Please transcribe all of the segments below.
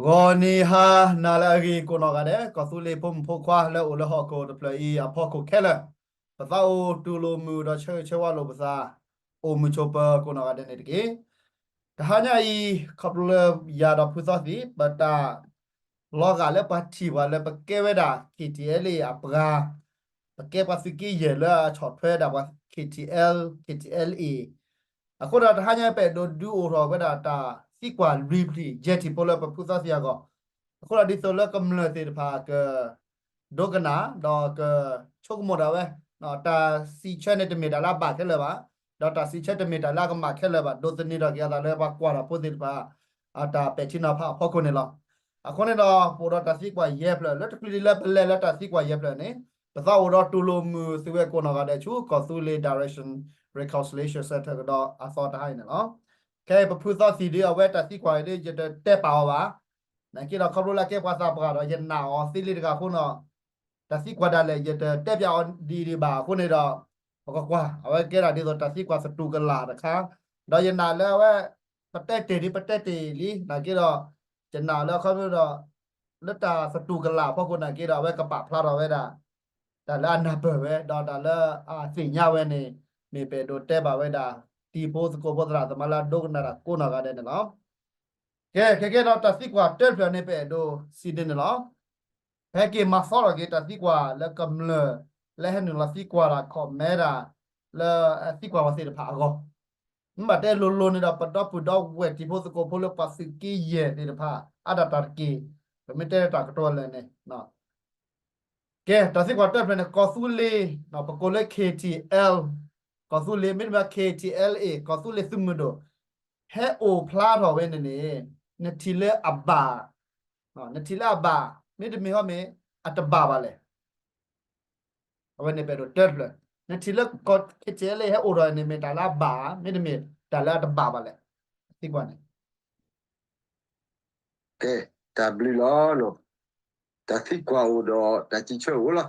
ဂီၤနံၤဟါနၤလၢအဂ့ၤကိးနီၢ်ဂၤဒဲး, ကီၢ်သူလ့ၤဖိမုၣ်ဖိခွါလၢအိၣ်လၢဟီၣ်ခိၣ်တဖျၢၣ်အံၤအဖီခိၣ်ခဲလၢာ်, ပသးအိၣ်တူၢ်လိာ်မုာ်ဒီးဆၢဂ့ၤဆၢဝါလိာ်ပသး, အိၣ်မုာ်ဆိးပၢၤကိးနီၢ်ဂၤဒဲးန့ၣ်တက့ၢ်. တဟါညါအံၤ ခီဖျိလၢယၤဒီးဖုသီသံၣ် ပတၢ်လီၤဂာ်လၢပှၤထံၣ်ပှၤလၢပကဲဝဲဒၣ် K T L A အပှၤ, ပကဲပှၤသုးက့ယဲၢ်လၢအဆီၣ်ထွဲဒၣ်ပှၤ K T L, K T L A အဃိဒီးတဟါညါပအဲၣ်ဒိးဒုးအိၣ်ထီၣ်ဝဲဒၣ်တၢ်သံကွၢ်လွံၢ်ဖျၢၣ် ယဲၢ်ထံၣ်ဖိလၢပဖုသီသံၣ်အဂီၢ်, အဃိဒီးဒ်သိးလၢကမျၢၢ်သ့ၣ်တဖၣ်က ဒိကနၣ် ဒီးကဆိကမိၣ်ဒၣ်ဝဲ, တၢ်စံးဆၢန့ၣ်တမ့ၢ်တၢ်လၢအဘၣ်ခဲလၢာ်ဘၣ်, ဒီးတၢ်စံးဆၢတမ့ၢ်တၢ်လၢအကမၣ်ခဲလၢာ်ဘၣ်, ဒိးသန့ၤထီၣ်က့ၤအသးလၢပှၤကွၢ်တၢ်ဖိသ့ၣ်တဖၣ် အတၢ်ပဲာ်ထံနီၤဖးအဖီခိၣ်န့ၣ်လီၤ. အဃိန့ၣ်ဒီး ပအိၣ်ဒီးတၢ်သံကွၢ်ယဲၢ်ဖျၢၣ် လၢတချုးဒ်လၢပလဲၤလၢတၢ်သံကွၢ်ယဲၢ်ဖျၢၣ်န့ၣ်, ပသးအိၣ်ဒီးတူၢ်လိာ်မုာ်သုဝဲကိးနီၢ်ဂၤဒဲးဆူ ကီၢ်သူလ့ၤ Direction Reconciliation Center ကဒီးအသီတဟါအံၤန့ၣ်လီၤ. ခဲအံၤပဖုသီသံၣ်ဒ်အဝဲတၢ်သံကွၢ်အံၤဒ် ယတတဲပာ်အီၤဘၣ် နာ်က့ဒီးခီဖျိလၢအကဲပှၤသးပှၢ်ဒီး ယနာ်အီၤသ့လံတဂၤအဃိန့ၣ်, တၢ်သံကွၢ်ဒၣ်လဲာ် ယတတဲပာ်အီၤဒ်ဒံးဘၣ်အဃိန့ၣ်ဒီး, ပကကွၢ် အဝဲကဲဒၣ်ဒ်သိးတၢ်သံကွၢ်သတူၢ်ကလာ်တခါ, ဒီးယနာ်လၢအဝဲ, ပတဲတ့ၢ်ဒ်ပတဲတ့ၢ်လံ နာ်က့ဒီး, ယနာ်လၢအခီဖျိဒီး, လၢတၢ်သတူၢ်ကလာ်အဖီခိၣ်နာ်က့ဒီး အဝဲကပာ်ဖျါထီၣ်ဝဲဒၣ် တၢ်လၢအနၢ်ပၢၢ်ဝဲ ဒီးတၢ်လၢအသ့ၣ်ညါဝဲန့ၣ်, မ့ၢ်ပအဲၣ်ဒိးတဲဘၣ်ဝဲဒၣ် တံၤဖိသကိးဖိသရၣ်သမါလၢအဒိကနၣ်တၢ်ကိးနီၢ်ဂၤဒဲးန့ၣ်လီၤ. ကဲ, ခဲကဲဒီးတၢ်သံကွၢ်တၢတဖျၢၣ်န့ၣ် ပအဲၣ်ဒိးစံးဒ်န့ၣ်လီၤ. ဟဲက့ၤမၤသီထီၣ်က့ၤတၢ်သံကွၢ်လၢကမျၢၢ်, လၢဟဲနုာ်လီၤသံကွၢ်တၢ် comment တၢ်, လၢသံကွၢ်ပှၤသ့ၣ်တဖၣ်အဂီၢ်, မ့ၢ်ဘၣ်တဲလိၤလိၤန့ၣ်ဒီး ပဒီပုၢ်ဒီဝဲၢ်တံၤဖိသကိးဖိလၢပှၤသုးက့ယဲၢ်သ့ၣ်တဖၣ် အါဒၣ်တၢ်တက့ၢ်, ပမ့ၢ်တဲလၢတၢ်ကတိၤလၢာ်န့ၣ် ကဲ, တၢ်သံကွၢ်တၢတဖျၢၣ်န့ၣ် ကီၢ်သူလ့ၤ, ပကိးလၢ K T L, ကီၢ်သူလ့ၤ မ့တမ့ၢ် K T L A ကီၢ်သူလ့ၤသုးမုၢ်ဒိၣ်, ဟဲအိၣ်ဖျါထီၣ်ဝဲန့ၣ်န့ၣ်, နထံၣ်လၢအဘၣ်, နထံၣ်လၢအဘၣ်, မ့တမ့ၢ်ဟီမ့ၢ်, အတဘၣ်ဘၣ်လဲၣ်. အဝဲန့ၣ်ပအဲၣ်ဒိးတၢတဖျၢၣ်, နထံၣ်လၢကီၢ် K T L A ဟဲအိၣ်ထီၣ်န့ၣ် မ့ၢ်တၢ်လၢအဘၣ်, မ့တမ့ၢ်တၢ်လၢအတဘၣ်ဘၣ်လဲၣ်, သံကွၢ်န့ၣ် ကဲ, တၢ်ဘျုးလီၤ. တၢ်သံကွၢ်အိၣ်ဒီးတၢ်စံးဆၢအိၣ်လီၤ.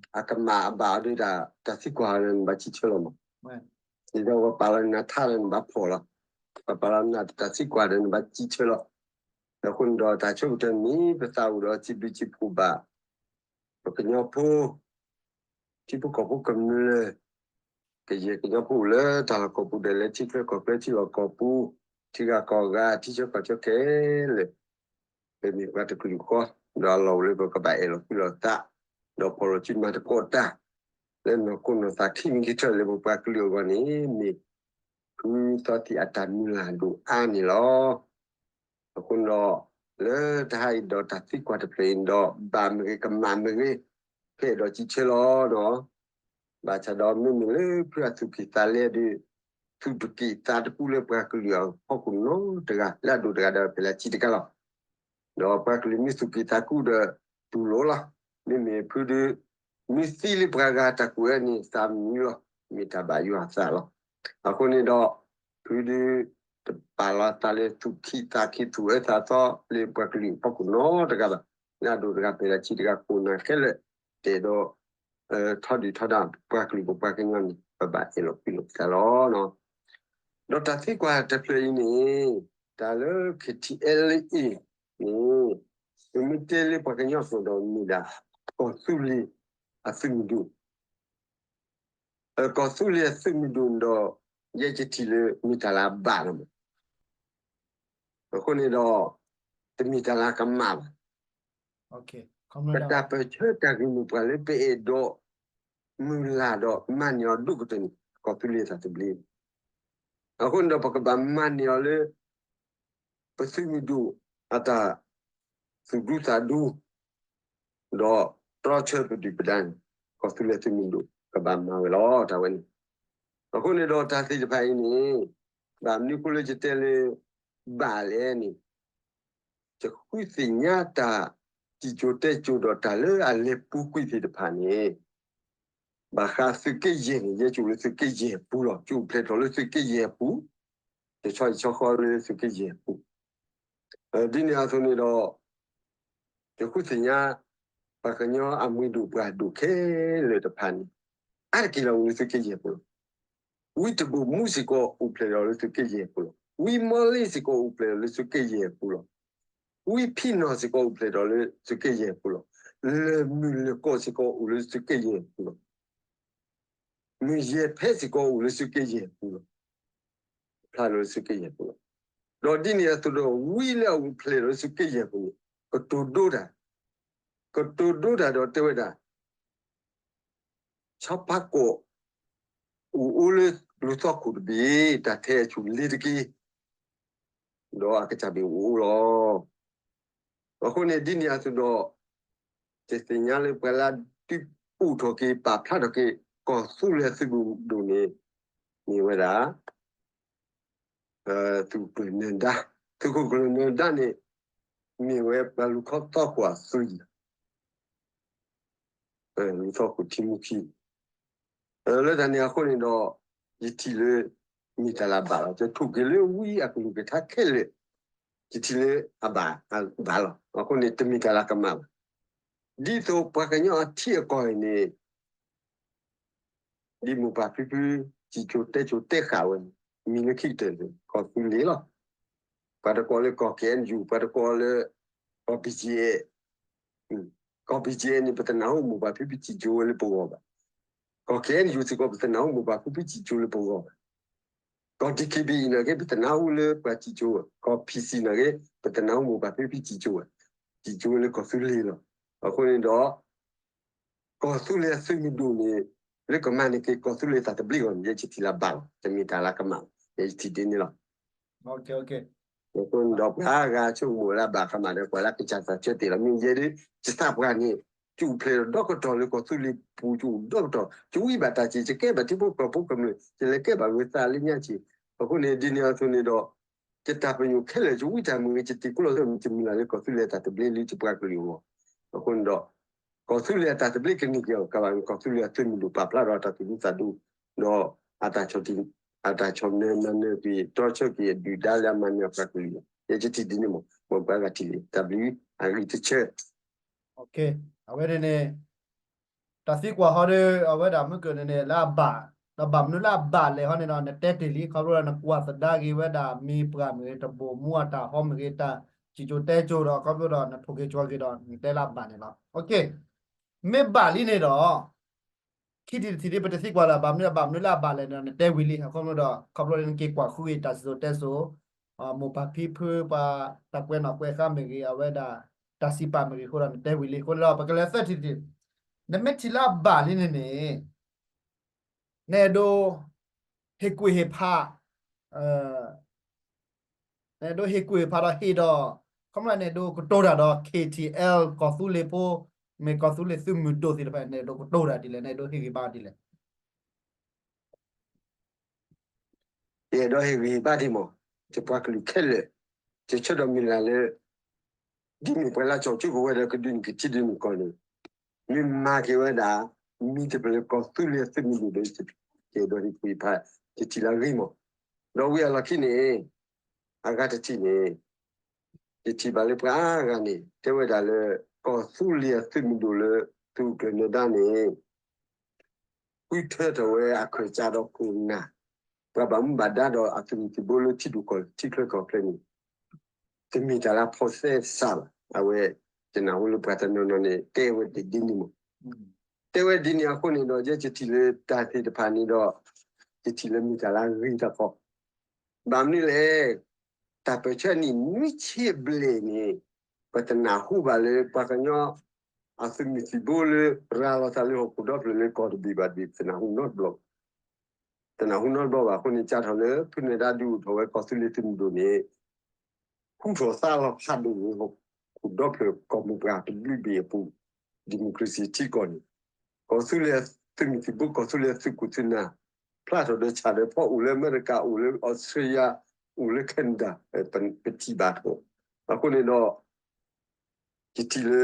အကမၣ်အဘၣ်အီၤဒီး တၢ်သံကွၢ်ဒီးနဘၣ်စံးဆၢလီၤမး. ဒ်သိးပပာ်လီၤနၤထါဒီးနဘၣ်ဖီၣ်လီၤ. ပပာ်လီၤနၤတၢ်သံကွၢ်ဒီးနဘၣ်စံးဆၢလီၤ. အဃိန့ၣ်ဒီးတၢ်ဆိကတၢၢ်န့ၣ် ပသးအိၣ်ဒီးစံးဘျုးစံးဖှိၣ်ဘၣ် ပကညီဖိ ထံဖိကီၢ်ဖိကမျၢၢ်, ကယဲၢ်ကညီဖိအိၣ်လၢတၢ်လီၢ်ကီၢ်ပူၤဒီး လၢထံချၢကီၢ်ချၢထံလီၢ်ကီၢ်ပူၤ, ထံဂၤကီၢ်ဂၤ ထံဆၢကီၢ်ဆၢခဲလၢာ်, ပမ့ၢ်ပှၤတကလုာ်ဃီ, ဒီးအလီၢ်အိၣ်လၢပကဘၣ်အဲၣ်လီၤကွံလီၤသး, ဒီးဖီၣ်လီၤစုမၤသကိးတၢ်, လၢနီၢ်ခိနီၢ်သးခံမံၤခံထၢၣ်လၢပပှၤကလုာ်အဂီၢ်န့ၣ် မ့ၢ်ဖုသီသံၣ်အတၢ်မုၢ်လၢ်ဒိၣ်အါန့ၣ်လီၤ. အဃိန့ၣ်ဒီး လၢတဟါအံၤဒီးတၢ်သံကွၢ်တဖျၢၣ်အံၤဒီး ဘၣ်မ့ၢ်ဂ့ၤကမၣ်မ့ၢ်ဂ့ၤ, ဖဲအဲၣ်ဒိးစံးဆၢလီၤဒီး, ဘၣ်ဆၣ်ဒီးမ့မ့ၢ်လၢဖုအသူၣ်ကံၢ်သးလဲဒီး, သူၣ်တကံၢ်သးတကူလၢပှၤကလုာ်အဖီခိၣ်နီတဂၤ လၢအဒိၣ်တဂၤဒီးဖဲလၢဆံးတကးလီၤ. ဒီးပှၤကလုာ်မ့ၢ်သူၣ်ကံၢ်သးကူဒီး တူၢ်လိာ်လီၤ. မ့မ့ၢ်ဖုဒုး မ့ၢ်သံလၢပှၤဂၤတၢ်ကူၣ်အၢန့ၣ် သးမံလီၤ. မ့ၢ်တၢ်ဘၣ်ယွၤအသးလီၤ. အဃိန့ၣ်ဒီး ဖုဒုး တပာ်လီၤသးလၢသူၣ်ကံၢ်သးကံၢ်သူၣ်အၢသးသီလၢပှၤကလုာ်အဖီခိၣ်နီတဂၤဘၣ်. လၢအဒိၣ်တဂၤဖဲလၢဆံးတဂၤကိးနၤခဲလၢာ်, တဲဒီး ထီဒုၣ်ထီဒါပှၤကလုာ်ပပှၤကညီန့ၣ် ပဘၣ်အဲၣ်လီၤကွံလိာ်ပသးလီၤ. ဒီးတၢ်သံကွၢ်တဖျၢၣ်အံၤန့ၣ် တၢ်လၢ K T L A န့ၣ် ပမ့ၢ်တဲလၢပှၤကညီကျိာ်ဒီးမ့ၢ်ဒၣ် ကီၢ်သူလ့ၤအသုးမုၢ်ဒိၣ်, ကီၢ်သူလ့ၤအသုးမုၢ်ဒိၣ်ဒီး ယဲယထံၣ်လၢမ့ၢ်တၢ်လၢအဘၣ်လီၤမး. အဃိန့ၣ်ဒီး တမ့ၢ်တၢ်လၢအကမၣ်ဘၣ်. ပတၢ်ပၢၢ်ဆၢတၢ်ဂ့ၢ်မိၢ်ပှၢ်လၢပအဲၣ်ဒိး မုၢ်လၢ်ဒီးမၤန့ၢ်အီၤဒိၣ်ကတၢၢ်န့ၣ် ကီၢ်သူလ့ၤအတၢ်သဘျ့. အဃိန့ၣ်ဒီးပကဘၣ်မၤန့ၢ်အီၤလၢ ပသုးမုၢ်ဒိၣ်အတၢ်သူၣ်ဒူသးဒူ ဒီးတြီဆၢပဒုၣ်ပဒါန့ၣ် ကီၢ်သူလ့ၤသုးမုၢ်ဒိၣ်ကဘၣ်မၤဝဲလီၤ တၢ်ဝဲန့ၣ်. အဃိန့ၣ်ဒီးတၢ်သ့ၣ်တဖၣ်အံၤန့ၣ် ဘၣ်မနုၤအဃိလၢယတဲလၢ ဘၣ်လဲၣ်န့ၣ် ယဃုသ့ၣ်ညါတၢ်စံၣ်စိၤတဲစိၤဒီးတၢ်လၢအလဲၤပူၤကွံာ်သ့ၣ်တဖၣ်န့ၣ် ဘၣ်ဃးသုးက့ယဲၢ်န့ၣ် ယဲယအိၣ်လၢသုးက့ယဲၢ်အပူၤလီၤ. ယအိၣ်ဖျဲၣ်ထီၣ်လၢသုးက့ယဲၢ်အပူၤ, ယဆီယဆီဃီလၢသုးက့ယဲၢ်အပူၤ. ဒ်န့ၣ်အသိးန့ၣ်ဒီး ယဃုသ့ၣ်ညါ ပှၤကညီအမုၢ်ဒိၣ်ပှၢ်ဒိၣ်ခဲလၢာ်တဖၣ်န့ၣ် အါတက့ၢ်လၢအိၣ်လၢသုးက့ယဲၢ်အပူၤလီၤ. ဝံတဘိၣ်မူစ့ၢ်ကီးအိၣ်ဖျဲၣ်ထီၣ်လၢသုးက့ယဲၢ်အပူၤလီၤ. ဝံမီလ့စ့ၢ်ကီးအိၣ်ဖျဲၣ်ထီၣ်လၢသုးက့ယဲၢ်အပူၤလီၤ. ဝံဖံးနီၢ်စ့ၢ်ကီးအိၣ်ဖျဲၣ်ထီၣ်လၢသုးက့ယဲၢ်ပူၤလီၤ. လၢၢ်မုၢ်လၢၢ်ကီၢ်စ့ၢ်ကီးအိၣ်လၢသုးက့ယဲၢ်ပူၤလီၤ. မုၢ်ယဲၢ်ဖဲစ့ၢ်ကီးအိၣ်လၢသုးက့ယဲၢ်ပူၤလီၤ. ဖျါလီၤလၢသုးက့ယဲၢ်ပူၤလီၤ. ဒီးဒ်န့ၣ်အသိးဒီး ဝံလၢအအိၣ်ဖျဲၣ်ထီၣ်လၢသုးက့ယဲၢ်ပူၤန့ၣ် ကတိၤဒိတၢ်, ကတိၤဒိတၢ်ဒီးတဲဝဲဒၣ် ဆီဖါကိး အိၣ်အိၣ်လၢလူၤသီၣ်ခိၣ်တဘ့ၣ် တၢ်ထဲအဆူၣ်လ့ၤတက့ၢ်. ဒီးအကစၢ်ဘ့ၣ်အိၣ်အိၣ်လီၤ. အဃိန့ၣ်ဒ်န့ၣ်အသိးဒီး တသ့ၣ်ညါလၢပှၤလၢဒုးအိၣ်ထီၣ်က့ၤ ပာ်ဖျါထီၣ်က့ၤ ကီၢ်သူလ့ၤသုးမုၢ်ဒိၣ်န့ၣ် မ့ၢ်ဝဲဒၣ် သုးခိၣ်ကျၢၢ်နၢၤဒါ, သုးခိၣ်ကျၢၢ်နၢၤဒါန့ၣ် မ့ၢ်ဝဲပှၤလူၤခီသီၣ်ခိၣ်အသုး လူၤသီၣ်ခိၣ်ထံမူခံ, လၢတၢ်န့ၣ်အဃိန့ၣ်ဒီး ယထံၣ်လၢ မ့ၢ်တၢ်လၢအဘၣ်လီၤ. ယထိၣ်က့ၤလၢဝံအကလုၢ်ကထါခဲလၢာ်, ယထံၣ်လၢအဘၣ်, အဘၣ်လီၤ. အဃိန့ၣ် တမ့ၢ်တၢ်လၢကမၣ်ဘၣ်. ဒ်သိးပှၤကညီအထံအကီၢ်အံၤန့ၣ် ဒ်မိၢ်ပၢ်ဖံဖု စံၣ်စိၤတဲစိၤတဲဃာ်ဝဲန့ၣ် မံၤလၢခံကတၢၢ်န့ၣ် ကီၢ်သူလ့ၤလီၤ. ပှၤတကိးလၢကီၢ် K N U, ပှၤတကိးလၢ ကီၢ် B G A, ကီၢ် B G A န့ၣ် ပတနၢ်ဟူမိၢ်ပၢ်ဖံဖုစံၣ်စိၤဝဲလၢပဂီၢ်ဘၣ်. ကီၢ် K N U စ့ၢ်ကီး ပတနၢ်ဟူမိၢ်ပၢ်ဖံဖုစံၣ်စိၤလၢပဂီၢ်ဘၣ်. ကီၢ် D K B A နာ်က့ ပတနၢ်ဟူလၢပှၤစံၣ်စိၤ, ကီၢ် P C နာ်က့ ပတနၢ်ဟူမိၢ်ပၢ်ဖံဖုစံၣ်စိၤဘၣ်, စံၣ်စိၤဝဲလၢကီၢ်သူလ့ၤလီၤ. အဃိန့ၣ်ဒီး ကီၢ်သူလ့ၤအသုးမုၢ်ဒိၣ်န့ၣ် လၢကမၤန့ၢ်က့ၤကီၢ်သူလ့ၤတၢ်သဘျ့အဂီၢ်န့ၣ် ယဲယထံၣ်လၢအဘၣ်လီၤ. တမ့ၢ်တၢ်လၢကမၣ်ဘၣ်, ယဲယထံၣ်ဒ်န့ၣ်လီၤ. အဃိန့ၣ်ဒီးပှၤအါဂၤဆိကမိၣ်လၢအဘၣ်ကမၣ်ဒီး ပှၤလၢကစၢ်သးဆၢတဲာ်လီၤ. မ့ၢ်ယဲဒၣ် ယသးပှၢ်န့ၣ် ယအိၣ်ဖျဲၣ်ဒီကတီၢ်လၢကီၢ်သူလ့ၤပူၤ ယအိၣ်ဒီကတီၢ်, ယဝံဘၣ်တၢ်စ့ၢ် ယကဲဘၣ်ထံဖိကီၢ်ဖိကမျၢၢ်, ယလဲၤကဲဘၣ်ဝဲသးလၢညါစ့ၢ်. အဃိန့ၣ် ဒ်န့ၣ်အသိးန့ၣ်ဒီး ယတၢ်ပညိၣ်ခဲလၢာ် ယဝံတၢ်မုာ်ဂ့ၤ ယတံၤသကိးလီၤသးမုၢ်တမုၢ်လၢ်လၢကီၢ်သူလ့ၤအတၢ်သဘျ့လၢယပှၤကလုာ်အဂီၢ်. အဃိန့ၣ်ဒီး ကီၢ်သူလ့ၤအတၢ်သဘျ့ကန့ၢ်က့ၤအီၤ ကဘၣ်မ့ၢ်ကီၢ်သူလ့ၤအသုးမုၢ်ဒိၣ်ပာ်ဖျါဒီးအတၢ်သူၣ်ဒူသးဒူ ဒီး အတၢ်ဆီၣ်နၢၤမၤနၢၤက့ၤ တီဆၢက့ၤအဒုၣ်ဒါလၢအမၤနၢၤအပှၤကလုာ်လီၤ. ယဲယထံၣ်ဒ်န့ၣ်မး, မ်ပှၤဂၤထံၣ်လံ တၢ်ဘျုးအဂံၢ်တဆၢ အဝဲန့ၣ်န့ၣ် တၢ်သံကွၢ်ဟီဒီး အဝဲဒၣ်မုၢ်ကၢၢ်န့ၣ်န့ၣ် လၢအဘၣ်, ဒီးဘၣ်မနုၤလၢအဘၣ်လဲၣ်ဟီန့ၣ်ဒီး နတဲတ့ၢ်လံ ခီဖျိလၢနကွၢ်သဒါက့ၤဝဲဒၣ်မ့ၢ်ပှၤမ့ၢ်ဂ့ၤ တဘိၣ်မူအတၢ်ဟီမ့ၢ်ဂ့ၤ တၢ်စံၣ်စိၤတဲစိၤဒီး ခီဖျိဒီးနထိၣ်က့ၤကွၢ်က့ၤဒီး နတဲလၢအဘၣ်န့ၣ်လီၤ. မ့ၢ်ဘၣ်လံန့ၣ်ဒီး ခံထံၣ်တထံၣ်ဒ်ပတသံကွၢ်လၢ ဘၣ်မနုၤ ဘၣ်မနုၤလၢအဘၣ်လဲၣ်န့ၣ် နတဲဝံၤလံ အခီဖျိဒီး ခီဖျိလၢနက့ၤကွၢ်ဃုက့ၤတၢ်စံၣ်စိၤတဲစိၤ မိၢ်ပၢ်ဖံဖုပှၤတၢ်ကွဲးနီၣ်ကွဲးဃါမ့ၢ်ဂ့ၤ အဝဲဒၣ် တၢ်စံးပာ်မ့ၢ်ဂ့ၤအဃိဒီး နတဲဝံၤလံအဃိန့ၣ်ဒီး ပကလဲၤသၢထံၣ်တထံၣ်, နမ့ၢ်ထံၣ်လၢအဘၣ်လံန့ၣ်န့ၣ် နအဲၣ်ဒိး ဟ့ၣ်ကူၣ်ဟ့ၣ်ဖး နအဲၣ်ဒိးဟ့ၣ်ကူၣ်ဟ့ၣ်ဖးဒီးဟ့ၣ်ဒီး ခီဖျိနအဲၣ်ဒိးကတိၤတၢ်ဒီး K T L ကီၢ်သူလ့ၤဖိ မ့ၢ်ကီၢ်သူလ့ၤသုးမုၢ်ဒိၣ်သ့ၣ်တဖၣ် နအဲၣ်ဒိးကတိၤတၢ်ဒ်လဲၣ် နအဲၣ်ဒိးဟ့ၣ်ဂံၢ်ဘါဒ်လဲၣ်. ယအဲၣ်ဒိးဟ့ၣ်ဂံၢ်ဟ့ၣ်ဘါဒ်မး ယပှၤကလုာ်ခဲလၢာ် ယဆၢဒီးမုၢ်လၢ်လၢ ဒ်မ့ၢ်ပှၤလၢကၠီၣ်ကၠိကဝဲၤဒီးကဒုးနုာ်ကထံဒုးနုာ်ကီၢ်န့ၣ် မ့ၢ်မၤက့ၤဝဲဒၣ် မံၤတဖျၢၣ်လၢကီၢ်သူလ့ၤအသုးမုၢ်ဒိၣ်ဒီး ယအဲၣ်ဒိးဟ့ၣ်ဂံၢ်ဟ့ၣ်ဘါ ယထံၣ်လၢအဂ့ၤမး. ဒီးဝံၤအလီၢ်ခံန့ၣ် အဂၤတထံၣ်န့ၣ် ယထံၣ်ဘၣ်လၢပှၤအါဂၤန့ၣ် တဲဝဲဒၣ်လၢ ကီၢ်သူလ့ၤအသုးမုၢ်ဒိၣ်လၢ သုးခိၣ်ကျၢၢ်နၢၤဒါန့ၣ် ဃုထၢထီၣ်ဝဲအခၢၣ်စးဒီးခိၣ်နၢ် ပှၤဘၣ်မူဘၣ်ဒါဒီးအသုးမုၢ်သံၣ်ဘိလၢထံဒိၣ်ကီၢ်ထံချၢကီၢ်ချၢန့ၣ် တမ့ၢ်တၢ်လၢအဖိးသဲစးဘၣ်. အဝဲ ယနၢ်ဟူလၢပှၤတနီၤနီၤန့ၣ် တဲဝဲဒ်န့ၣ်မး. တဲဝဲဒ်န့ၣ်အဃိန့ၣ်ဒီး ယဲယထံၣ်လၢတၢ်သ့ၣ်တဖၣ်န့ၣ်ဒီး ယထံၣ်လၢမ့ၢ်တၢ်လၢအဂ့ၤတၢ်ဃီ ဘၣ်မနုၤလဲၣ်, တၢ်ပၢၢ်ဆၢနံၣ်နွံဆံဘျဲၣ်န့ၣ် ပတနၢ်ဟူဘၣ်လၢပှၤကညီ အသုးမုၢ်သံၣ်ဘိလၢ ရၤလီၤသးလၢဟီၣ်ခိၣ်ဒီဖျၢၣ်လၢကီၢ်တဘ့ၣ်ဘၣ်တဘ့ၣ် ပတနၢ်ဟူနီတဘျီဘၣ်. တနၢ်ဟူနီတဘျီဘၣ်အဃိန့ၣ် ကၢ်ထီၣ်လၢ ဖုနၢၤဒါဒုးအိၣ်ထီၣ်ဝဲကီၢ်သူလ့ၤသုးမုၢ်ဒိၣ်န့ၣ် ဟူထီၣ်သါလီၤဖးဒိၣ်န့ၣ် ဟီၣ်ခိၣ်ဒီဖျၢၣ်ကီၢ်မိၢ်ပှၢ်တဘျုးဘ့ၣ်အပူၤ democracy ထံကီၢ်န့ၣ် ကီၢ်သူလ့ၤသုးမုၢ်သံၣ်ဘိ ကီၢ်သူလ့ၤသုးခိၣ်သုးနၢ် ဖျါထီၣ်ဒီးဆၣ်ဒီးဖီ အိၣ်လၢအမဲရကၤ အိၣ်လၢအီစထြ့လယါ အိၣ်လၢ Canada ပထံၣ်ဘၣ်ထီၣ်. အဃိန့ၣ်ဒီး ယထံၣ်လၢ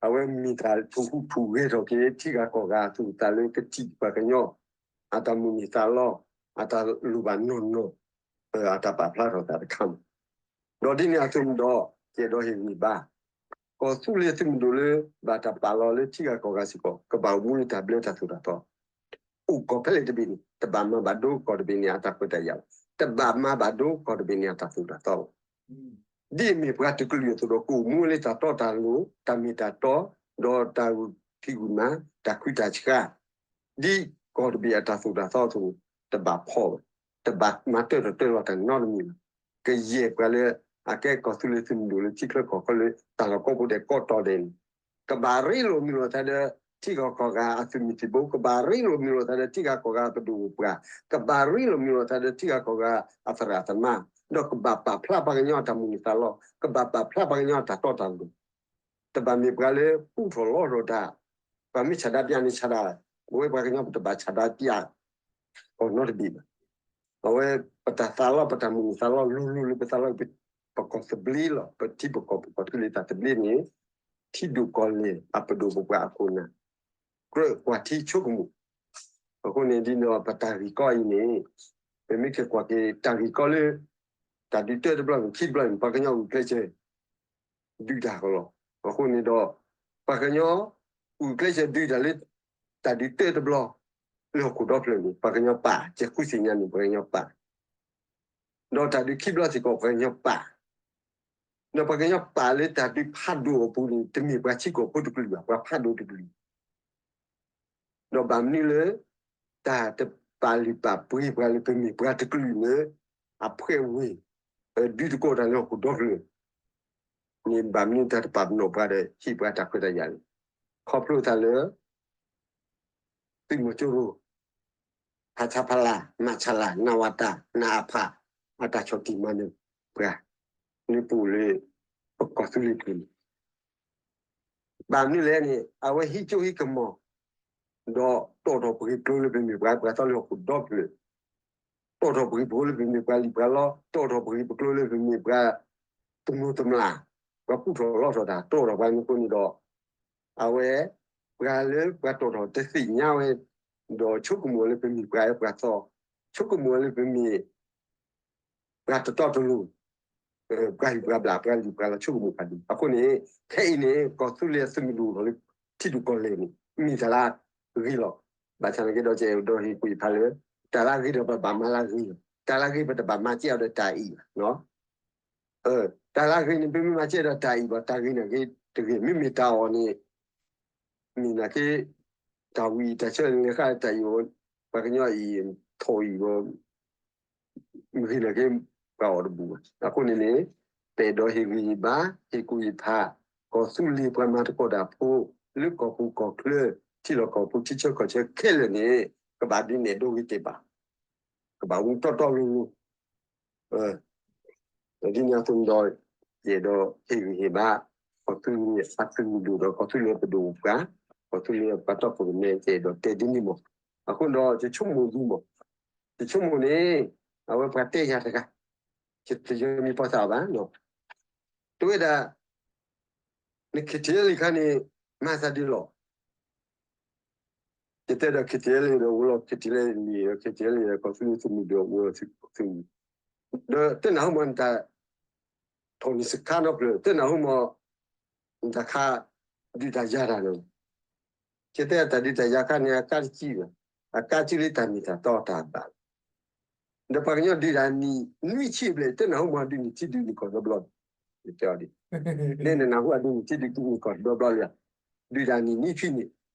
အဝဲမ့ၢ်တၢ်ထိၣ်ဟူးထိၣ်ဂဲၤထီၣ်က့ၤ ထံဂၤကီၢ်ဂၤအသူၣ်အသးလၢကထံၣ်ပှၤကညီ အတၢ်မိၣ်န့ၢ်သးလီ အတၢ်လိၣ်ဘၣ်နီၢ်နီၢ် အတၢ်ပာ်ဖျါထီၣ်သးတခါမး. ဒီးဒ်န့ၣ်အသိးန့ၣ်ဒီး ယအဲၣ်ဒိးဟ့ၣ်ဂံၢ်ဘါ ကီၢ်သူလ့ၤသုးမုၢ်ဒိၣ်လၢ ဘၣ်တၢ်ပာ်လီၤလၢထံဂၤကီၢ်ဂၤစ့ၢ်ကီး ကဘၣ်အိၣ်မူလၢတၢ်ဘျၢတၢ်သိၣ်တၢ်သီ အိၣ်ကီၢ်ဖဲလဲၣ်တဘ့ၣ်န့ၣ် တဘၣ်မၤဘၣ်ဒိကီၢ်တဘ့ၣ်န့ၣ် အတၢ်ခွဲးတၢ်ယာ်ဘၣ်, တဘၣ်မၤဘၣ်ဒိကီၢ်တဘ့ၣ်န့ၣ် အတၢ်သိၣ်တၢ်သီဘၣ်. ဒ်အမ့ၢ်ပှၤတကလုာ်အသိးဒီး ကအိၣ်မူဝဲလၢတၢ်တီတၢ်လိၤ, တၢ်မ့ၢ်တၢ်တီ, ဒီးတၢ်ဂုာ်ဖံးဂုာ်မၤ, တၢ်ဃုတၢ်ဆှါ, ဒ်ကီၢ်တဘ့ၣ်အတၢ်သိၣ်တၢ်သီအသိး, တဘၣ်ဖီၣ်ဘၣ်, တဘၣ်မၤတၢၢ်ထီၣ်တၢၢ်လီၤတၢ်နီတမံၤဘၣ်. ကယဲၢ်ပှၤလၢအကဲကီၢ်သူလ့ၤသုးမုၢ်ဒိၣ်လၢထံချၢကီၢ်ချၢလၢတၢ်လီၢ်ကိးပူၤဒဲးကိးတီၤဒဲးန့ၣ်, ကဘၣ်ရ့လိာ်မုာ်လိာ်သးဒီး ထံဂၤကီၢ်ဂၤအသုးမုၢ်သံၣ်ဘိ, ကဘၣ်ရ့လိာ်မုာ်လိာ်သးဒီးထံဂၤကီၢ်ဂၤအပဒိၣ်ပပှၢ်, ကဘၣ်ရ့လိာ်မုာ်လိာ်သးဒီးထံဂၤကီၢ်ဂၤအသရၣ်သမါ, ဒီးကဘၣ်ပာ်ဖျါပှၤကညီအတၢ်မုၢ်လၢ်သးလီ, ကဘၣ်ပာ်ဖျါပှၤကညီအတၢ်တီတၢ်လိၤ, တဘၣ်မ့ၢ်ပှၤလၢပူထီၣ်လီထီၣ်တၢ်, ပှၤမ့ၢ်ဆန္ဒပြန့ၣ်ဆန္ဒ, ပဝဲပှၤကညီပတဘၣ်ဆန္ဒပြအီၤနီတဘ့ၣ်ဘၣ်. အဝဲပတၢ်သးလီ ပတၢ်မုၢ်လၢ်သးလီ လိၤလိၤလၢပသးလီ ပကီၢ်သဘျ့လီၤ, ပထံပကီၢ်ပကီၢ်သူလ့ၤတၢ်သဘျ့န့ၣ်, ထံဒိၣ်ကီၢ်လဲၢ်အပဒိၣ်ပပှၢ်အခိၣ်နၢ်, ကြၢးကွၢ်ထံဆိကမိၣ်, အဃိန့ၣ်ဒ်န့ၣ်ဒီးပတၢ်ဂ့ၢ်ကီအံၤန့ၣ်, ပမ့ၢ်က့ၤကွၢ်က့ၤတၢ်ဂ့ၢ်ကီလၢ တၢ်ဒုးတၢတဘျီန့ၣ်ခံဘျီန့ၣ် ပှၤကညီဂုာ်ကျဲးစၢး ဒုးတၢ်ကလီၤ. အဃိန့ၣ်ဒီး ပှၤကညီ ဂုာ်ကျဲးစၢးဒုးတၢ်လၢ တၢ်ဒုးတၢတဘျီ လၢဟီၣ်ခိၣ်ဒီဖျၢၣ်န့ၣ် ပှၤကညီပာ်, ကဲဃုသ့ၣ်ညါန့ၣ် ပှၤကညီပာ်, ဒီးတၢ်ဒုးခံဘျီစ့ၢ်ကီး ပှၤကညီပာ်, ဒီးပှၤကညီပာ်လၢတၢ်ဒုးဖးဒိၣ်အပူၤန့ၣ် တမ့ၢ်ပှၤထံကီၢ်ဖိတကလုာ်ဘၣ်, ပှၤဖးဒိၣ်တကလုာ် ဒီးဘၣ်မနုၤလၢ တၢ်တပာ်လုၢ်ပာ်ပှ့ၤပှၤလၢပမ့ၢ်ပှၤတကလုာ်လၢ အဖှဲးဝ့ၢ် ဒုးသကိးတၢ်လၢဟီၣ်ခိၣ်ဒီဖျၢၣ်န့ၣ် ဘၣ်မနုၤတၢ်တပာ်ပနီၣ်ပှၤဒီး ဟ့ၣ်ပှၤတၢ်ခွဲးတၢ်ယာ်လဲၣ်. ခီဖျိသးလၢ သုးမီၤကၠိရိၤ ဖဆပလ, မဆလ, နဝတ, နအဖ, အတၢ်ဆီၣ်တံၢ်မၤနၢၤပှၤ လၢပအိၣ်လၢ ပကီၢ်သူလ့ၤပူၤန့ၣ် ဘၣ်မနုၤလဲၣ်န့ၣ် အဝဲဟံးကၠိဟံးကမီၤ ဒီးတီၣ်ထီၣ်ပဂ့ၢ်ကျိၤလၢပမ့ၢ်ပှၤ ပှၤသီလၢဟီၣ်ခိၣ်ဒီဖျၢၣ်, တီၣ်ထီၣ်ပဂ့ၢ်ပကျိၤလၢပမ့ၢ်ပှၤလံၣ်ပှၤလီ, တီၣ်ထီၣ်ပဂ့ၢ်ပကျိၤလၢပမ့ၢ်ပှၤ တမျိၤတမျာ်, ပှၤပူထီၣ်လီထီၣ်တၢ် တီၣ်ထီၣ်ပှၤမနုၤအဃိန့ၣ်ဒီး အဝဲ ပှၤလၢပှၤတီၣ်ထီၣ်တသ့ၣ်ညါဝဲ ဒီးဆိကမိၣ်လၢပမ့ၢ်ပှၤပှၤသီ, ဆိကမိၣ်လၢပမ့ၢ် ပှၤတတီတလိၤ, ပှၤဟ့ၣ်ပှၤဘျၣ် ပှၤလံၣ်ပှၤလီ ဆိကမိၣ်ပှၤဒ်အဃိန့ၣ် ခဲအံၤန့ၣ် ကီၢ်သူလ့ၤအသုးမုၢ်ဒိၣ်ထီၣ်လၢ ထံဒိၣ်ကီၢ်လဲၢ်န့ၣ် မ့ၢ်တၢ်လၢအဂ့ၤလီၤ. ဘၣ်ဆၣ်သနာ်က့ဒီး ကအဲၣ်ဒိးဟ့ၣ်ကူၣ်ဟ့ၣ်ဖးလၢ တၢ်လၢအဂ့ၤဒီးပဘၣ်မၤလၢအဂ့ၤလီၤ. တၢ်လၢအဂ့ၤပတဘၣ်မၤစ့ၢ်အီၤဒီးတၢ်အံၣ်ဘၣ်. တၢ်လၢအဂ့ၤန့ၣ် ပမ့ၢ်မၤစ့ၢ်ဒီးတၢ်အံၣ်ဘၣ်, တၢ်ဂ့ၤန့ၣ်ဂ့ၤတဂ့ၤ, မ့မ့ၢ်တၢ်အီၣ်န့ၣ် မ့ၢ်နာ်က့ တၢ်ဝံၤတၢ်ဆၢန့ၣ် လဲၤဃာ်တၢ်အံၣ်အီၤ, ပှၤကညီအံၣ် ထိၣ်အံၣ်အီၤ မ့ၢ်ဂ့ၤနာ်က့ ပှၤအီၣ်တဘူးဘၣ်. အဃိန့ၣ်န့ၣ် ပအဲၣ်ဒိးဟ့ၣ်ဂံၢ်ဟ့ၣ်ဘါ ဟ့ၣ်ကူၣ်ဟ့ၣ်ဖး ကီၢ်သူလ့ၤပှၤမၤသကိးတၢ်ဖိ လၢကီၢ်ပူၤကီၢ်ချၢ ထံလီၢ်ကီၢ်ပူၤ ထံဆၢကီၢ်ဆၢခဲလၢာ်န့ၣ် ကဘၣ်ဒုးနဲၣ်ဒိဂ့ၤတဲာ်ဘၣ်, ကဘၣ်ဝံတီတီလိၤလိၤ ဒ်န့ၣ်အသိးန့ၣ်ဒီး ယအဲၣ်ဒိးဟ့ၣ်ဂံၢ်ဟ့ၣ်ဘါ ကီၢ်သူလ့ၤအသုးမုၢ်ဒိၣ်ဒီး ကီၢ်သူလ့ၤပဒိၣ်ပပှၢ်, ကီၢ်သူလ့ၤပှၤတီခိၣ်ရိၣ်မဲ ယအဲၣ်ဒိးတဲဒ်န့ၣ်မး. အဃိဒီး ယဆိကမိၣ်ဒ်မး, ယဆိကမိၣ်န့ၣ် အဝဲပှၤတဲယၤတဂၤ, ယတယီၤမံၤပီၢ်သးဘၣ်, တဝဲဒၣ် န KTLA ခါန့ၣ် မၤသးဒ်လဲၣ် ယတဲဒီး KTLA ဒီးအိၣ်လီၤ KTLA ဒီး KTLA ဒီး ကီၢ်သူလ့ၤသုးမုၢ်ဒိၣ်အိၣ်လီၤသုးမုၢ်, ဒီးတနၢ်ဟူမး နတၢ်ထီၣ်န့ၢ်စခါနီတဖျၢၣ် တနၢ်ဟူမး နတၢ်ခါဒုးတၢ်ယၤတၢ်န့ၣ်, ယတဲတၢ်ဒုးတၢ်ယၤခါန့ၣ် အကါတကံၢ်ဘၣ်, အကါစုလၢတၢ်မ့ၢ်တၢ်တီတၢ်ဘၣ် ဒီးပှၤကညီဒုးတၢ်နံၣ်နွံဆံဘျဲၣ် တနၢ်ဟူမးဒုးနံၣ်ထံဒုးနံၣ်ကီၢ်ဒီဘျီ, ယတဲအီၤဒ်, နနၢ်ဟူအဒုးနံၣ်ထံဒုးနံၣ်ကီၢ်ဒီဘျီလံဧါ, ဒုးတၢ်နံၣ်နွံဆံန့ၣ်,